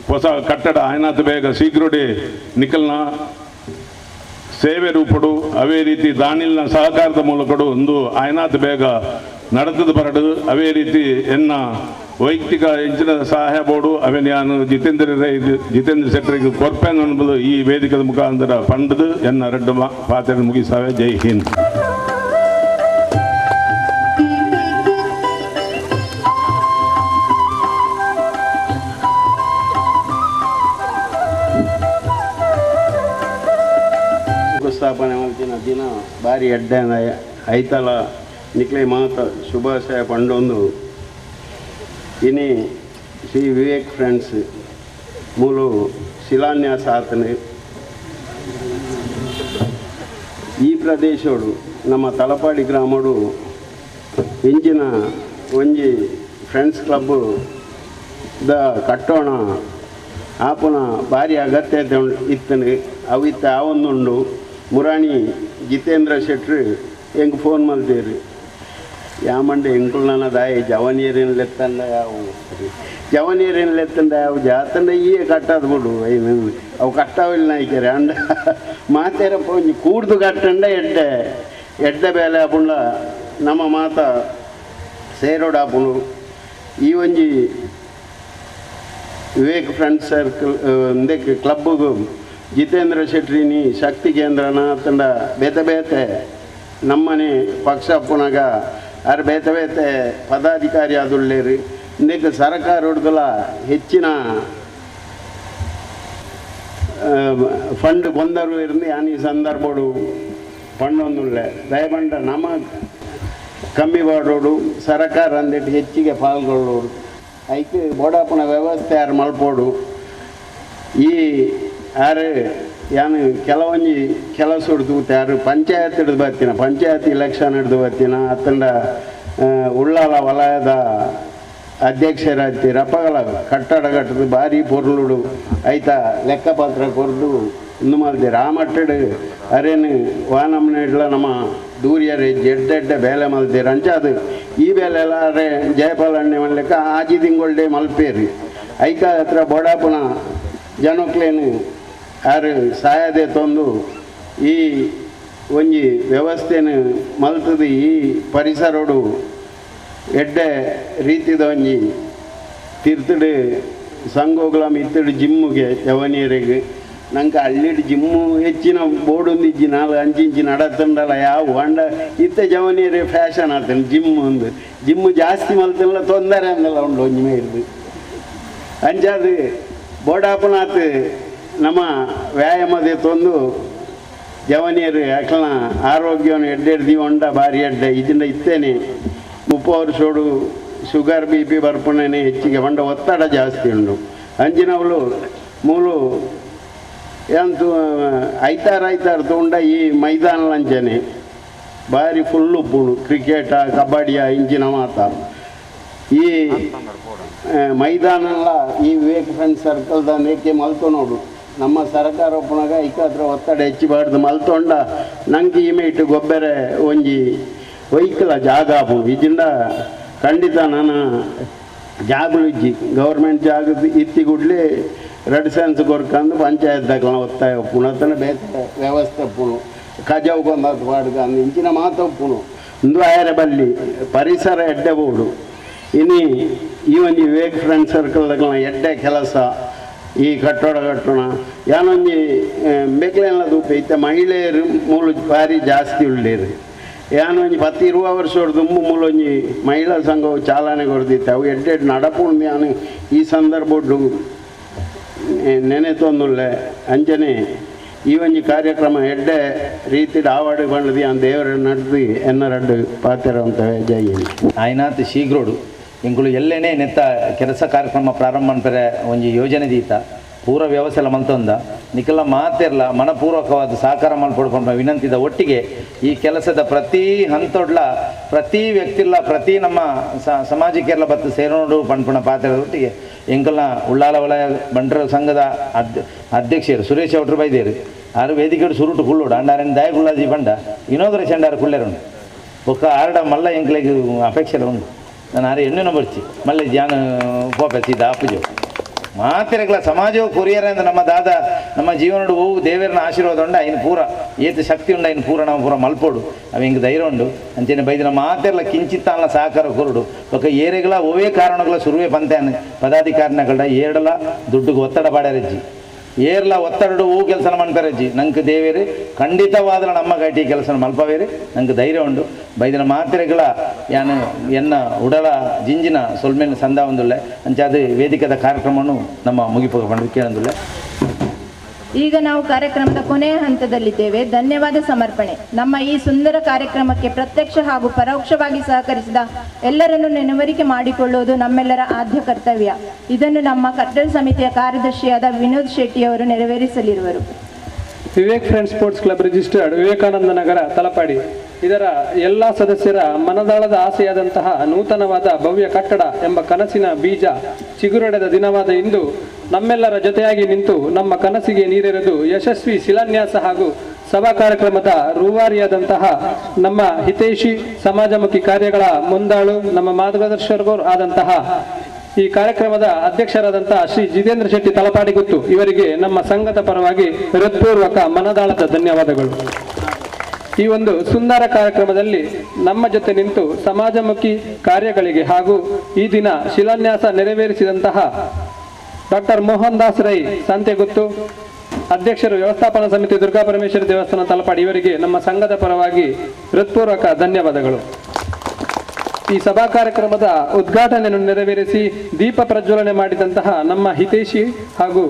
ಹೊಸ ಕಟ್ಟಡ ಆಯ್ನಾಥ ಬೇಗ ಶೀಘ್ರಡೆ ನಿಖಲ್ನ ಸೇವೆ ರೂಪಡು ಅವೇ ರೀತಿ ದಾನಿಲ್ನ ಸಹಕಾರದ ಮೂಲಕಡು ಒಂದು ಆಯ್ನಾಥ ಬೇಗ ನಡೆದದ ಬರಡು. ಅವೇ ರೀತಿ ಎನ್ನ ವೈಯಕ್ತಿಕ ಹೆಂಚಿನ ಸಹಾಯ ಬೋರ್ಡು ಅವೇ ನಾನು ಜಿತೇಂದ್ರ ಶೆಟ್ಟರಿಗೆ ಕೊರ್ಪೆನ್ ಅನ್ಬೋದು ಈ ವೇದಿಕದ ಮುಖಾಂತರ ಪಂಡದು ಎನ್ನ ರೆಡ್ಡು ಪಾತ್ರ ಮುಗಿಸಾವೆ. ಜೈ ಹಿಂದ್. ಸ್ಥಾಪನೆ ಮಲ್ತಿನ ದಿನ ಭಾರಿ ಎಡ್ಡೆ ಐತಲ ನಿಕ್ಲೆ ಮಾತ ಶುಭಾಶಯ ಪಂಡೊಂದು ಇನಿ ಶ್ರೀ ವಿವೇಕ್ ಫ್ರೆಂಡ್ಸ್ ಮೂಲು ಶಿಲಾನ್ಯಾಸ ಆತನೆ. ಈ ಪ್ರದೇಶೋಡು ನಮ್ಮ ತಲಪಾಡಿ ಗ್ರಾಮಡು ಇಂಚಿನ ಒಂಜಿ ಫ್ರೆಂಡ್ಸ್ ಕ್ಲಬ್ the ಕಟ್ಟೋಣ ಆಪುನ ಭಾರಿ ಅಗತ್ಯತೆ ಇತ್ತನೆ ಅವು ಇತ್ತ ಆವೊಂದುಂಡು. ಮುರಾಣಿ ಜಿತೇಂದ್ರ ಶೆಟ್ರು ಎಂಗೆ ಫೋನ್ ಮಲ್ತೇರಿ ಯಾಮಂಡೆ ಎಂಕುಲ್ನ ದಾಯಿ ಜವನಿಯರೇನು ಲೆತ್ತಂಡ ಯಾವು ಜವನಿಯರೇನು ಲೆತ್ತಂಡ ಯಾವು ಜಾತಂಡ ಈ ಕಟ್ಟದು ಬಿಡು ಅವು ಕಟ್ಟಾವಿಲ್ಲ ನಾಯ್ಕರೆ ಅಂಡ ಮಾತೇರಪ್ಪ ಒಂಜಿ ಕೂಡ್ದು ಕಟ್ಟಂಡ ಎಡ್ಡೆ ಎಡ್ಡೆ ಬೇಲೆ ಆಪುಂಡ ನಮ್ಮ ಮಾತ ಸೇರೋಡಾಪುಂಡು. ಈ ಒಂಜಿ ವಿವೇಕ್ ಫ್ರೆಂಡ್ಸ್ ಸರ್ಕಲ್ ಇಂದಕ್ಕೆ ಕ್ಲಬ್ಗೂ ಜಿತೇಂದ್ರ ಶೆಟ್ರಿನಿ ಶಕ್ತಿ ಕೇಂದ್ರನ ತಂಡ ಬೇತೆ ಬೇತೆ ನಮ್ಮನೆ ಪಕ್ಷ ಪುನಗ ಆರು ಬೇತೆ ಬೇತೆ ಪದಾಧಿಕಾರಿ ಆದುಳ್ಳೇರು. ಇಂದಕ್ಕೆ ಸರಕಾರ ಹೆಚ್ಚಿನ ಫಂಡ್ ಕೊಂದರು ಇருந்து ಯಾನ್ ಈ ಸಂದರ್ಭಡು ಪಣ್ಣೊಂದುಳ್ಳೆ ದಯಪಂಡ ನಮ್ಮ ಕಮ್ಮಿ ಮಾಡೋಡು ಸರಕಾರ ಅಂದಿಟ್ಟು ಹೆಚ್ಚಿಗೆ ಪಾಲ್ಗೊಳ್ಳೋಡು ಐಕ್ ಬೋಡಾಪುನ ವ್ಯವಸ್ಥೆ ಯಾರು ಮಲ್ಪೋಡು. ಈ ಯಾರು ಯಾನು ಕೆಲವೊಂಜಿ ಕೆಲಸ ಹಿಡ್ದು ಯಾರು ಪಂಚಾಯತ್ ಹಿಡಿದು ಬರ್ತೀನ, ಪಂಚಾಯತ್ ಇಲೆಕ್ಷನ್ ಹಿಡಿದು ಬರ್ತೀನ ಅತ್ತಂಡ ಉಳ್ಳಾಲ ವಲಯದ ಅಧ್ಯಕ್ಷರಾಗ್ತೀರ ಅಪ್ಪಗಲ ಕಟ್ಟಡ ಕಟ್ಟದು ಭಾರಿ ಪೊರ್ಲುಡು ಐತಾ ಲೆಕ್ಕಪತ್ರ ಕೊರ್ದು ಇಂದು ಮಲ್ತೀರ. ಆ ಮಟ್ಟಡು ಅರೇನು ವಾನಮ್ಮನ ಇಡ್ಲ ನಮ್ಮ ದೂರಿಯರೇ ಜೆಡ್ಡೆಡ್ಡೆ ಬೇಲೆ ಮಲ್ತೀರ ಅಂಚಾದು ಈ ಬೇಲೆ ಎಲ್ಲ ಅರೆ ಜಯಪಾಲ್ ಅಣ್ಣೆ ಮಲ್ಲೆಕ್ಕ ಆಜಿ ತಿಂಗೊಳ್ಡೆ ಮಲ್ಪೇರಿ ಐಕ ಹತ್ರ ಬೋಡಾಪುನ ಜನಕ್ಲೇನು ಯಾರು ಸಹಾಯದೆ ತಂದು ಈ ಒಂಜಿ ವ್ಯವಸ್ಥೆನು ಮಲ್ತದು. ಈ ಪರಿಸರೋಡು ಎಡ್ಡೆ ರೀತಿದ ಒಂಜಿ ತಿರ್ತುಡು ಸಂಘೋಗ್ಲ ಮಿತ್ತಡು ಜಿಮ್ಮುಗೆ ಜವನಿಯರಿಗೆ ನಂಗೆ ಅಲ್ಲಿಡು ಜಿಮ್ಮು ಹೆಚ್ಚಿನ ಬೋರ್ಡೊಂದು ಇಜ್ಜಿ 4 5 ಇಂಚಿ ನಡತುಂಡಲ ಯಾವ ಅಂಡ ಇತ್ತೆ ಜವನಿಯರೇ ಫ್ಯಾಷನ್ ಆತನು ಜಿಮ್ ಒಂದು ಜಿಮ್ಮು ಜಾಸ್ತಿ ಮಲ್ತಲ್ಲ ತೊಂದರೆ ಅಂದಲ್ಲ ಉಂಡು ಒಂಜಿ ಮೇರ್ದು ಅಂಚಾದು ಬೋಡಾಪುನಾತ್ ನಮ್ಮ ವ್ಯಾಯಾಮದ ತೊಂದು ಜವನಿಯರು ಅಕ್ಲನ ಆರೋಗ್ಯವನ್ನು ಎಡ್ಡೆಡ್ದಿ ಉಂಡ ಭಾರಿ ಎಡ್ಡೆ ಇದರಿಂದ ಇತ್ತೇನೆ 30 ವರ್ಷೋಡು ಶುಗರ್ BP ಬರ್ಪುಣನೆ ಹೆಚ್ಚಿಗೆ ಬಂಡ ಒತ್ತಡ ಜಾಸ್ತಿ ಉಂಡು. ಅಂಚಿನವಳು ಮೂಲು ಎಂತು ಐತಾರು ಐತಾರು ತೊಂಡ ಈ ಮೈದಾನ ಲಂಚನೆ ಭಾರಿ ಫುಲ್ ಉಪ್ಪುಂಡು ಕ್ರಿಕೆಟ ಕಬಡ್ಡಿಯ ಇಂಚಿನ ಮಾತ ಈ ಮೈದಾನಲ್ಲ ಈ ವಿವೇಕ್ ಫ್ರೆಂಡ್ ಸರ್ಕಲ್ದ ನೇಕೆ ಮಲ್ತೊ ನೋಡು. ನಮ್ಮ ಸರಕಾರ ಒಪ್ಪುನಾಗ ಐಕಾತ್ರ ಒತ್ತಡ ಹೆಚ್ಚಿಬಾರ್ದು ಮಲ್ತೊಂಡ ನಂಗೆ ಈಮೆ ಇಟ್ಟು ಗೊಬ್ಬರ ಒಂಜಿ ವೈಕಲ ಜಾಗ ಆಪುಂಡು. ಇದರಿಂದ ಖಂಡಿತ ನಾನು ಜಾಗಲು ಇಜ್ಜಿ ಗೌರ್ಮೆಂಟ್ ಜಾಗ ಇತ್ತಿ ಕೂಡಲೇ ರೆಡ್ ಸೆನ್ಸ್ ಕೊರ್ಕಂದು ಪಂಚಾಯತ್ ದಾಖಲ ಒತ್ತಾಯ ಒಪ್ಪುಣು ಅತನ ಬೇತೆ ವ್ಯವಸ್ಥೆ ಒಪ್ಪುಣು ಕಜಾವು ಕೊಂದಾತು ಪಾಡ್ಕ ಅಂದು ಇಂಚಿನ ಮಾತು ಒಪ್ಪುಣು ಇಂದು ಆಯರ ಬಲ್ಲಿ ಪರಿಸರ ಎಡ್ಡೆ ಬೋಡು. ಇನಿ ಈ ಒಂಜಿ ವಿವೇಕ್ ಫ್ರೆಂಡ್ ಸರ್ಕಲ್ ದಾಖಲ ಎಡ್ಡೆ ಕೆಲಸ ಈ ಕಟ್ಟೋಡ ಕಟ್ಟೋಣ ಯಾನೊಂಜಿ ಬೇಕ್ಲೆಲ್ಲ ದೂಪೆ ಇತ್ತೆ ಮಹಿಳೆಯರು ಮೂಲು ಭಾರಿ ಜಾಸ್ತಿ ಉಳ್ಳೇರು. ಯಾನೊಂಜಿ 10-20 ವರ್ಷ ದುಂಬು ಮೂಲೊಂಜಿ ಮಹಿಳಾ ಸಂಘವು ಚಾಲನೆ ಕೊಡ್ತಿತ್ತು ಅವು ಎಡ್ಡೆಡ್ ನಡಪುಂಡು ಯಾನು ಈ ಸಂದರ್ಭಡು ನೆನೆ ತೊಂದುಳ್ಳೆ. ಅಂಚನೆ ಈ ಒಂಜಿ ಕಾರ್ಯಕ್ರಮ ಎಡ್ಡೆ ರೀತಿಡ್ ಆವಾಡು ಬಂಡದಿ ಆ ದೇವರ ನಡೆದು ಎನ್ನ ರಡ್ಡು ಪಾತೆರ ಅಂತ ಜೈ. ಆಯ್ನಾತ್ ಶೀಘ್ರೋಡು ಎಂಕುಲು ಎಲ್ಲೇನೆ ನೆತ್ತ ಕೆಲಸ ಕಾರ್ಯಕ್ರಮ ಪ್ರಾರಂಭ ಅನ್ಪರೆ ಒಂಜಿ ಯೋಜನೆ ದೀತ ಪೂರ ವ್ಯವಸ್ಥೆ ಮಲ್ತೊಂದ ನಿಕಲ ಮಾತೆರ್ಲ ಮನಪೂರ್ವಕವಾದ ಸಹಕಾರ ಮಲ್ಪೊಡ್ಕೊಂಡು ವಿನಂತಿದ ಒಟ್ಟಿಗೆ ಈ ಕೆಲಸದ ಪ್ರತಿ ಹಂತೊಡ್ಲ ಪ್ರತಿ ವ್ಯಕ್ತಿಲ್ಲ ಪ್ರತಿ ನಮ್ಮ ಸಮಾಜಕ್ಕೆಲ್ಲ ಬತ್ತು ಸೇರೋಡು ಪಣ್ಪುಣ ಪಾತ್ರದ ಒಟ್ಟಿಗೆ ಎಂಕಲ್ನ ಉಳ್ಳಾಲ ವಲಯ ಬಂಟರ ಸಂಘದ ಅಧ್ಯಕ್ಷರು ಸುರೇಶ್ ಔಟ್ರು ಬೈದೇರು ಆರು ವೇದಿಕೆ ಸುರುಟು ಕುಳ್ಳೋಡು ಅಂಡಾರನ್ ದಯ ಕುಳ್ಳಾಜಿ ಬಂಡ ಇನ್ನೊಂದರ ಚಂಡಾರು ಕುಳ್ಳೇರುಂಡು ಬೊಕ್ಕ ಆರಡ ಮಲ್ಲ ಎಂಕ್ಲೆಗ್ ಅಪೇಕ್ಷೆ ಉಂಡು. ನಾನು ಆರು ಎಣ್ಣೆ ಬರ್ಚಿ ಮಲ್ಲೆ ಜಾನ ಪೋಪೆ ಸೀದಾ ಅಪ್ಪುಜು ಮಾತಿರಗ್ಲ ಸಮಾಜವು ಕೊರಿಯರ್ ಅಂದ್ರೆ ನಮ್ಮ ದಾದ ನಮ್ಮ ಜೀವನಡು ಹೋಗು ದೇವರನ ಆಶೀರ್ವಾದ ಉಂಡು ಐನು ಪೂರ ಏತು ಶಕ್ತಿ ಉಂಡು ಐನು ಪೂರ ನಾವು ಪೂರ ಮಲ್ಪೋಡು ಅವು ಹಿಂಗೆ ಧೈರ್ಯ ಉಂಡು ಅಂಚನೆ ಬೈದಿನ ಮಾತೆರ್ಲ ಕಿಂಚಿತ್ತಾನ ಸಹಕಾರ ಕೊರಡು ఒక ಏರೆಗಳ ಓವೇ ಕಾರಣಗಳ ಸುರುವೆ ಪಂತಾನೆ ಪದಾಧಿಕಾರಿನಗಳ ಏರಡಲ ದುಡ್ಡುಗೆ ಒತ್ತಡ ಪಾಡ್ಯಾರಜ್ಜಿ ಏರ್ಲ ಒತ್ತಡ ಹೂ ಕೆಲಸ ಮನ್ಪರಜ್ಜಿ ನಂಗೆ ದೇವೇರಿ ಖಂಡಿತವಾದ ನಮ್ಮ ಗಟ್ಟಿ ಕೆಲಸ ಮಲ್ಪವೇರಿ ನಂಗೆ ಧೈರ್ಯ ಉಂಡು ಬೈದಿನ ಮಾತ್ರೆಗಳ ಯಾನು ಎನ್ನ ಉಡಲ ಜಿಂಜಿನ ಸೊಲ್ಮೆನ ಸಂದ ಒಂದುಳ್ಳೆ ಅಂಚಾದ ವೇದಿಕದ ಕಾರ್ಯಕ್ರಮವನ್ನು ನಮ್ಮ ಮುಗಿಪು ಕೇಳಂದುಳ್ಳೆ. ಈಗ ನಾವು ಕಾರ್ಯಕ್ರಮದ ಕೊನೆಯ ಹಂತದಲ್ಲಿದ್ದೇವೆ. ಧನ್ಯವಾದ ಸಮರ್ಪಣೆ. ನಮ್ಮ ಈ ಸುಂದರ ಕಾರ್ಯಕ್ರಮಕ್ಕೆ ಪ್ರತ್ಯಕ್ಷ ಹಾಗೂ ಪರೋಕ್ಷವಾಗಿ ಸಹಕರಿಸಿದ ಎಲ್ಲರನ್ನು ನೆನವರಿಕೆ ಮಾಡಿಕೊಳ್ಳುವುದು ನಮ್ಮೆಲ್ಲರ ಆದ್ಯ ಕರ್ತವ್ಯ. ಇದನ್ನು ನಮ್ಮ ಕಟ್ಟಡ ಸಮಿತಿಯ ಕಾರ್ಯದರ್ಶಿಯಾದ ವಿನೋದ್ ಶೆಟ್ಟಿಯವರು ನೆರವೇರಿಸಲಿರುವರು. Vivek friends sports club registered Vivekananda Nagar Talapady ಇದರ ಎಲ್ಲ ಸದಸ್ಯರ ಮನದಾಳದ ಆಸೆಯಾದಂತಹ ನೂತನವಾದ ಭವ್ಯ ಕಟ್ಟಡ ಎಂಬ ಕನಸಿನ ಬೀಜ ಚಿಗುರೊಡೆದ ದಿನವಾದ ಇಂದು ನಮ್ಮೆಲ್ಲರ ಜೊತೆಯಾಗಿ ನಿಂತು ನಮ್ಮ ಕನಸಿಗೆ ನೀರೆರೆದು ಯಶಸ್ವಿ ಶಿಲಾನ್ಯಾಸ ಹಾಗೂ ಸಭಾ ಕಾರ್ಯಕ್ರಮದ ರೂವಾರಿಯಾದಂತಹ ನಮ್ಮ ಹಿತೈಷಿ ಸಮಾಜಮುಖಿ ಕಾರ್ಯಗಳ ಮುಂದಾಳು ನಮ್ಮ ಮಾರ್ಗದರ್ಶಕರು ಆದಂತಹ ಈ ಕಾರ್ಯಕ್ರಮದ ಅಧ್ಯಕ್ಷರಾದಂತಹ ಶ್ರೀ ಜಿತೇಂದ್ರ ಶೆಟ್ಟಿ ತಲಪಾಡಿಗುತ್ತು ಇವರಿಗೆ ನಮ್ಮ ಸಂಘದ ಪರವಾಗಿ ಹೃತ್ಪೂರ್ವಕ ಮನದಾಳದ ಧನ್ಯವಾದಗಳು. ಈ ಒಂದು ಸುಂದರ ಕಾರ್ಯಕ್ರಮದಲ್ಲಿ ನಮ್ಮ ಜೊತೆ ನಿಂತು ಸಮಾಜಮುಖಿ ಕಾರ್ಯಗಳಿಗೆ ಹಾಗೂ ಈ ದಿನ ಶಿಲಾನ್ಯಾಸ ನೆರವೇರಿಸಿದಂತಹ ಡಾಕ್ಟರ್ ಮೋಹನ್ ದಾಸ್ ರೈ ಸಂತೆಗುತ್ತು ಅಧ್ಯಕ್ಷರು ವ್ಯವಸ್ಥಾಪನಾ ಸಮಿತಿ ದುರ್ಗಾ ಪರಮೇಶ್ವರಿ ದೇವಸ್ಥಾನ ತಲಪಾಡಿ ಇವರಿಗೆ ನಮ್ಮ ಸಂಘದ ಪರವಾಗಿ ಹೃತ್ಪೂರ್ವಕ ಧನ್ಯವಾದಗಳು. ಈ ಸಭಾ ಕಾರ್ಯಕ್ರಮದ ಉದ್ಘಾಟನೆಯನ್ನು ನೆರವೇರಿಸಿ ದೀಪ ಪ್ರಜ್ವಲನೆ ಮಾಡಿದಂತಹ ನಮ್ಮ ಹಿತೈಷಿ ಹಾಗೂ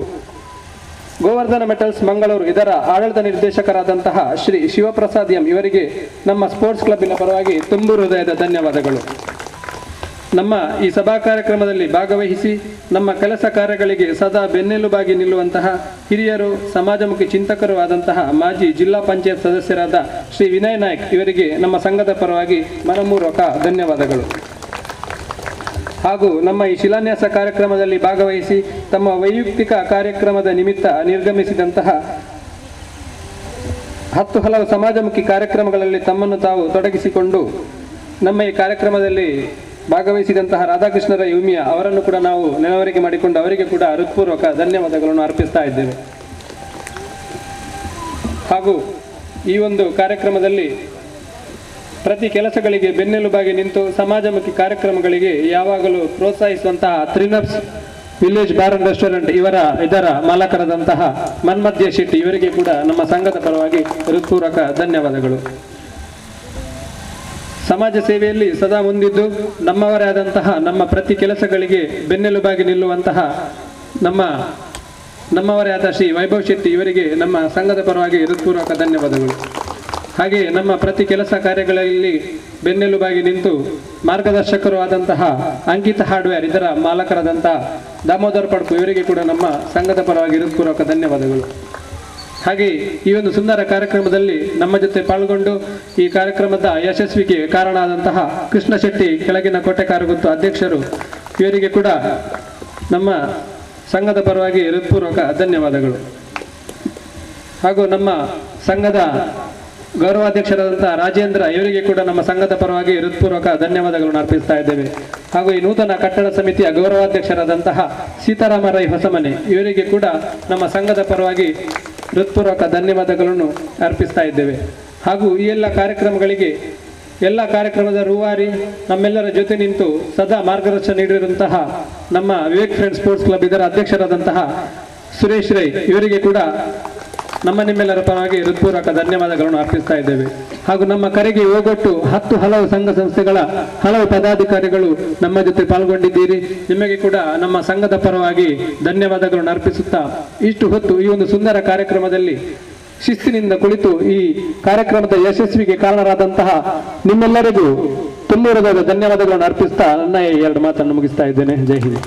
ಗೋವರ್ಧನ ಮೆಟಲ್ಸ್ ಮಂಗಳೂರು ಇದರ ಆಡಳಿತ ನಿರ್ದೇಶಕರಾದಂತಹ ಶ್ರೀ ಶಿವಪ್ರಸಾದ್ ಎಂ ಇವರಿಗೆ ನಮ್ಮ ಸ್ಪೋರ್ಟ್ಸ್ ಕ್ಲಬ್ಬಿನ ಪರವಾಗಿ ತುಂಬು ಹೃದಯದ ಧನ್ಯವಾದಗಳು. ನಮ್ಮ ಈ ಸಭಾ ಕಾರ್ಯಕ್ರಮದಲ್ಲಿ ಭಾಗವಹಿಸಿ ನಮ್ಮ ಕೆಲಸ ಕಾರ್ಯಗಳಿಗೆ ಸದಾ ಬೆನ್ನೆಲುಬಾಗಿ ನಿಲ್ಲುವಂತಹ ಹಿರಿಯರು, ಸಮಾಜಮುಖಿ ಚಿಂತಕರು ಆದಂತಹ ಮಾಜಿ ಜಿಲ್ಲಾ ಪಂಚಾಯತ್ ಸದಸ್ಯರಾದ ಶ್ರೀ ವಿನಯ್ ನಾಯ್ಕ್ ಇವರಿಗೆ ನಮ್ಮ ಸಂಘದ ಪರವಾಗಿ ಮನಪೂರ್ವಕ ಧನ್ಯವಾದಗಳು. ಹಾಗೂ ನಮ್ಮ ಈ ಶಿಲಾನ್ಯಾಸ ಕಾರ್ಯಕ್ರಮದಲ್ಲಿ ಭಾಗವಹಿಸಿ ತಮ್ಮ ವೈಯಕ್ತಿಕ ಕಾರ್ಯಕ್ರಮದ ನಿಮಿತ್ತ ನಿರ್ಗಮಿಸಿದಂತಹ 10 ಹಲವು ಸಮಾಜಮುಖಿ ಕಾರ್ಯಕ್ರಮಗಳಲ್ಲಿ ತಮ್ಮನ್ನು ತಾವು ತೊಡಗಿಸಿಕೊಂಡು ನಮ್ಮ ಈ ಕಾರ್ಯಕ್ರಮದಲ್ಲಿ ಭಾಗವಹಿಸಿದಂತಹ ರಾಧಾಕೃಷ್ಣರ ಯುಮಿಯ ಅವರನ್ನು ಕೂಡ ನಾವು ನೆನವರಿಕೆ ಮಾಡಿಕೊಂಡು ಅವರಿಗೆ ಕೂಡ ಹೃತ್ಪೂರ್ವಕ ಧನ್ಯವಾದಗಳನ್ನು ಅರ್ಪಿಸ್ತಾ ಇದ್ದೇವೆ. ಹಾಗೂ ಈ ಒಂದು ಕಾರ್ಯಕ್ರಮದಲ್ಲಿ ಪ್ರತಿ ಕೆಲಸಗಳಿಗೆ ಬೆನ್ನೆಲುಬಾಗಿ ನಿಂತು ಸಮಾಜಮುಖಿ ಕಾರ್ಯಕ್ರಮಗಳಿಗೆ ಯಾವಾಗಲೂ ಪ್ರೋತ್ಸಾಹಿಸುವಂತಹ ತ್ರಿನಬ್ಸ್ ವಿಲೇಜ್ ಬಾರ್ ಅಂಡ್ ರೆಸ್ಟೋರೆಂಟ್ ಇದರ ಮಾಲಕರಾದಂತಹ ಮನ್ಮಧ್ಯ ಶೆಟ್ಟಿ ಇವರಿಗೆ ಕೂಡ ನಮ್ಮ ಸಂಘದ ಪರವಾಗಿ ಹೃತ್ಪೂರ್ವಕ ಧನ್ಯವಾದಗಳು. ಸಮಾಜ ಸೇವೆಯಲ್ಲಿ ಸದಾ ಮುಂದಿದ್ದು ನಮ್ಮವರೇ ಆದಂತಹ ನಮ್ಮ ಪ್ರತಿ ಕೆಲಸಗಳಿಗೆ ಬೆನ್ನೆಲುಬಾಗಿ ನಿಲ್ಲುವಂತಹ ನಮ್ಮವರೇ ಆದ ಶ್ರೀ ವೈಭವ್ ಶೆಟ್ಟಿ ಇವರಿಗೆ ನಮ್ಮ ಸಂಘದ ಪರವಾಗಿ ಹೃತ್ಪೂರ್ವಕ ಧನ್ಯವಾದಗಳು. ಹಾಗೆ ನಮ್ಮ ಪ್ರತಿ ಕೆಲಸ ಕಾರ್ಯಗಳಲ್ಲಿ ಬೆನ್ನೆಲುಬಾಗಿ ನಿಂತು ಮಾರ್ಗದರ್ಶಕರು ಆದಂತಹ ಅಂಕಿತ ಹಾರ್ಡ್ವೇರ್ ಇದರ ಮಾಲಕರಾದಂತಹ ದಾಮೋದರ್ ಪಡ್ಕು ಇವರಿಗೆ ಕೂಡ ನಮ್ಮ ಸಂಘದ ಪರವಾಗಿ ಹೃತ್ಪೂರ್ವಕ ಧನ್ಯವಾದಗಳು. ಹಾಗೆ ಈ ಒಂದು ಸುಂದರ ಕಾರ್ಯಕ್ರಮದಲ್ಲಿ ನಮ್ಮ ಜೊತೆ ಪಾಲ್ಗೊಂಡು ಈ ಕಾರ್ಯಕ್ರಮದ ಯಶಸ್ವಿಗೆ ಕಾರಣ ಆದಂತಹ ಕೃಷ್ಣ ಶೆಟ್ಟಿ ಕೆಳಗಿನ ಕೋಟೆಕಾರಗುತ್ತು ಅಧ್ಯಕ್ಷರು ಇವರಿಗೆ ಕೂಡ ನಮ್ಮ ಸಂಘದ ಪರವಾಗಿ ಹೃತ್ಪೂರ್ವಕ ಧನ್ಯವಾದಗಳು. ಹಾಗೂ ನಮ್ಮ ಸಂಘದ ಗೌರವಾಧ್ಯಕ್ಷರಾದಂತಹ ರಾಜೇಂದ್ರ ಇವರಿಗೆ ಕೂಡ ನಮ್ಮ ಸಂಘದ ಪರವಾಗಿ ಹೃತ್ಪೂರ್ವಕ ಧನ್ಯವಾದಗಳನ್ನು ಅರ್ಪಿಸ್ತಾ ಇದ್ದೇವೆ. ಹಾಗೂ ಈ ನೂತನ ಕಟ್ಟಡ ಸಮಿತಿಯ ಗೌರವಾಧ್ಯಕ್ಷರಾದಂತಹ ಸೀತಾರಾಮ ರೈ ಹೊಸಮನೆ ಇವರಿಗೆ ಕೂಡ ನಮ್ಮ ಸಂಘದ ಪರವಾಗಿ ಹೃತ್ಪೂರ್ವಕ ಧನ್ಯವಾದಗಳನ್ನು ಅರ್ಪಿಸ್ತಾ ಇದ್ದೇವೆ. ಹಾಗೂ ಈ ಎಲ್ಲ ಕಾರ್ಯಕ್ರಮಗಳಿಗೆ ಎಲ್ಲ ಕಾರ್ಯಕ್ರಮದ ರೂವಾರಿ ನಮ್ಮೆಲ್ಲರ ಜೊತೆ ನಿಂತು ಸದಾ ಮಾರ್ಗದರ್ಶನ ನೀಡಿರುವಂತಹ ನಮ್ಮ ವಿವೇಕ್ ಫ್ರೆಂಡ್ಸ್ ಸ್ಪೋರ್ಟ್ಸ್ ಕ್ಲಬ್ ಇದರ ಅಧ್ಯಕ್ಷರಾದಂತಹ ಸುರೇಶ್ ರೈ ಇವರಿಗೆ ಕೂಡ ನಮ್ಮ ನಿಮ್ಮೆಲ್ಲರ ಪರವಾಗಿ ಹೃತ್ಪೂರ್ವಕ ಧನ್ಯವಾದಗಳನ್ನು ಅರ್ಪಿಸ್ತಾ ಇದ್ದೇವೆ. ಹಾಗೂ ನಮ್ಮ ಕರೆಗೆ ಹೋಗೊಟ್ಟು 10 ಹಲವು ಸಂಘ ಸಂಸ್ಥೆಗಳ ಹಲವು ಪದಾಧಿಕಾರಿಗಳು ನಮ್ಮ ಜೊತೆ ಪಾಲ್ಗೊಂಡಿದ್ದೀರಿ. ನಿಮಗೆ ಕೂಡ ನಮ್ಮ ಸಂಘದ ಪರವಾಗಿ ಧನ್ಯವಾದಗಳನ್ನು ಅರ್ಪಿಸುತ್ತಾ ಇಷ್ಟು ಹೊತ್ತು ಈ ಒಂದು ಸುಂದರ ಕಾರ್ಯಕ್ರಮದಲ್ಲಿ ಶಿಸ್ತಿನಿಂದ ಕುಳಿತು ಈ ಕಾರ್ಯಕ್ರಮದ ಯಶಸ್ವಿಗೆ ಕಾರಣರಾದಂತಹ ನಿಮ್ಮೆಲ್ಲರಿಗೂ ತುಂಬ ಹೃದಯದ ಧನ್ಯವಾದಗಳನ್ನು ಅರ್ಪಿಸ್ತಾ ನನ್ನ ಈ 2 ಮಾತನ್ನು ಮುಗಿಸ್ತಾ ಇದ್ದೇನೆ. ಜೈ ಹಿಂದ್.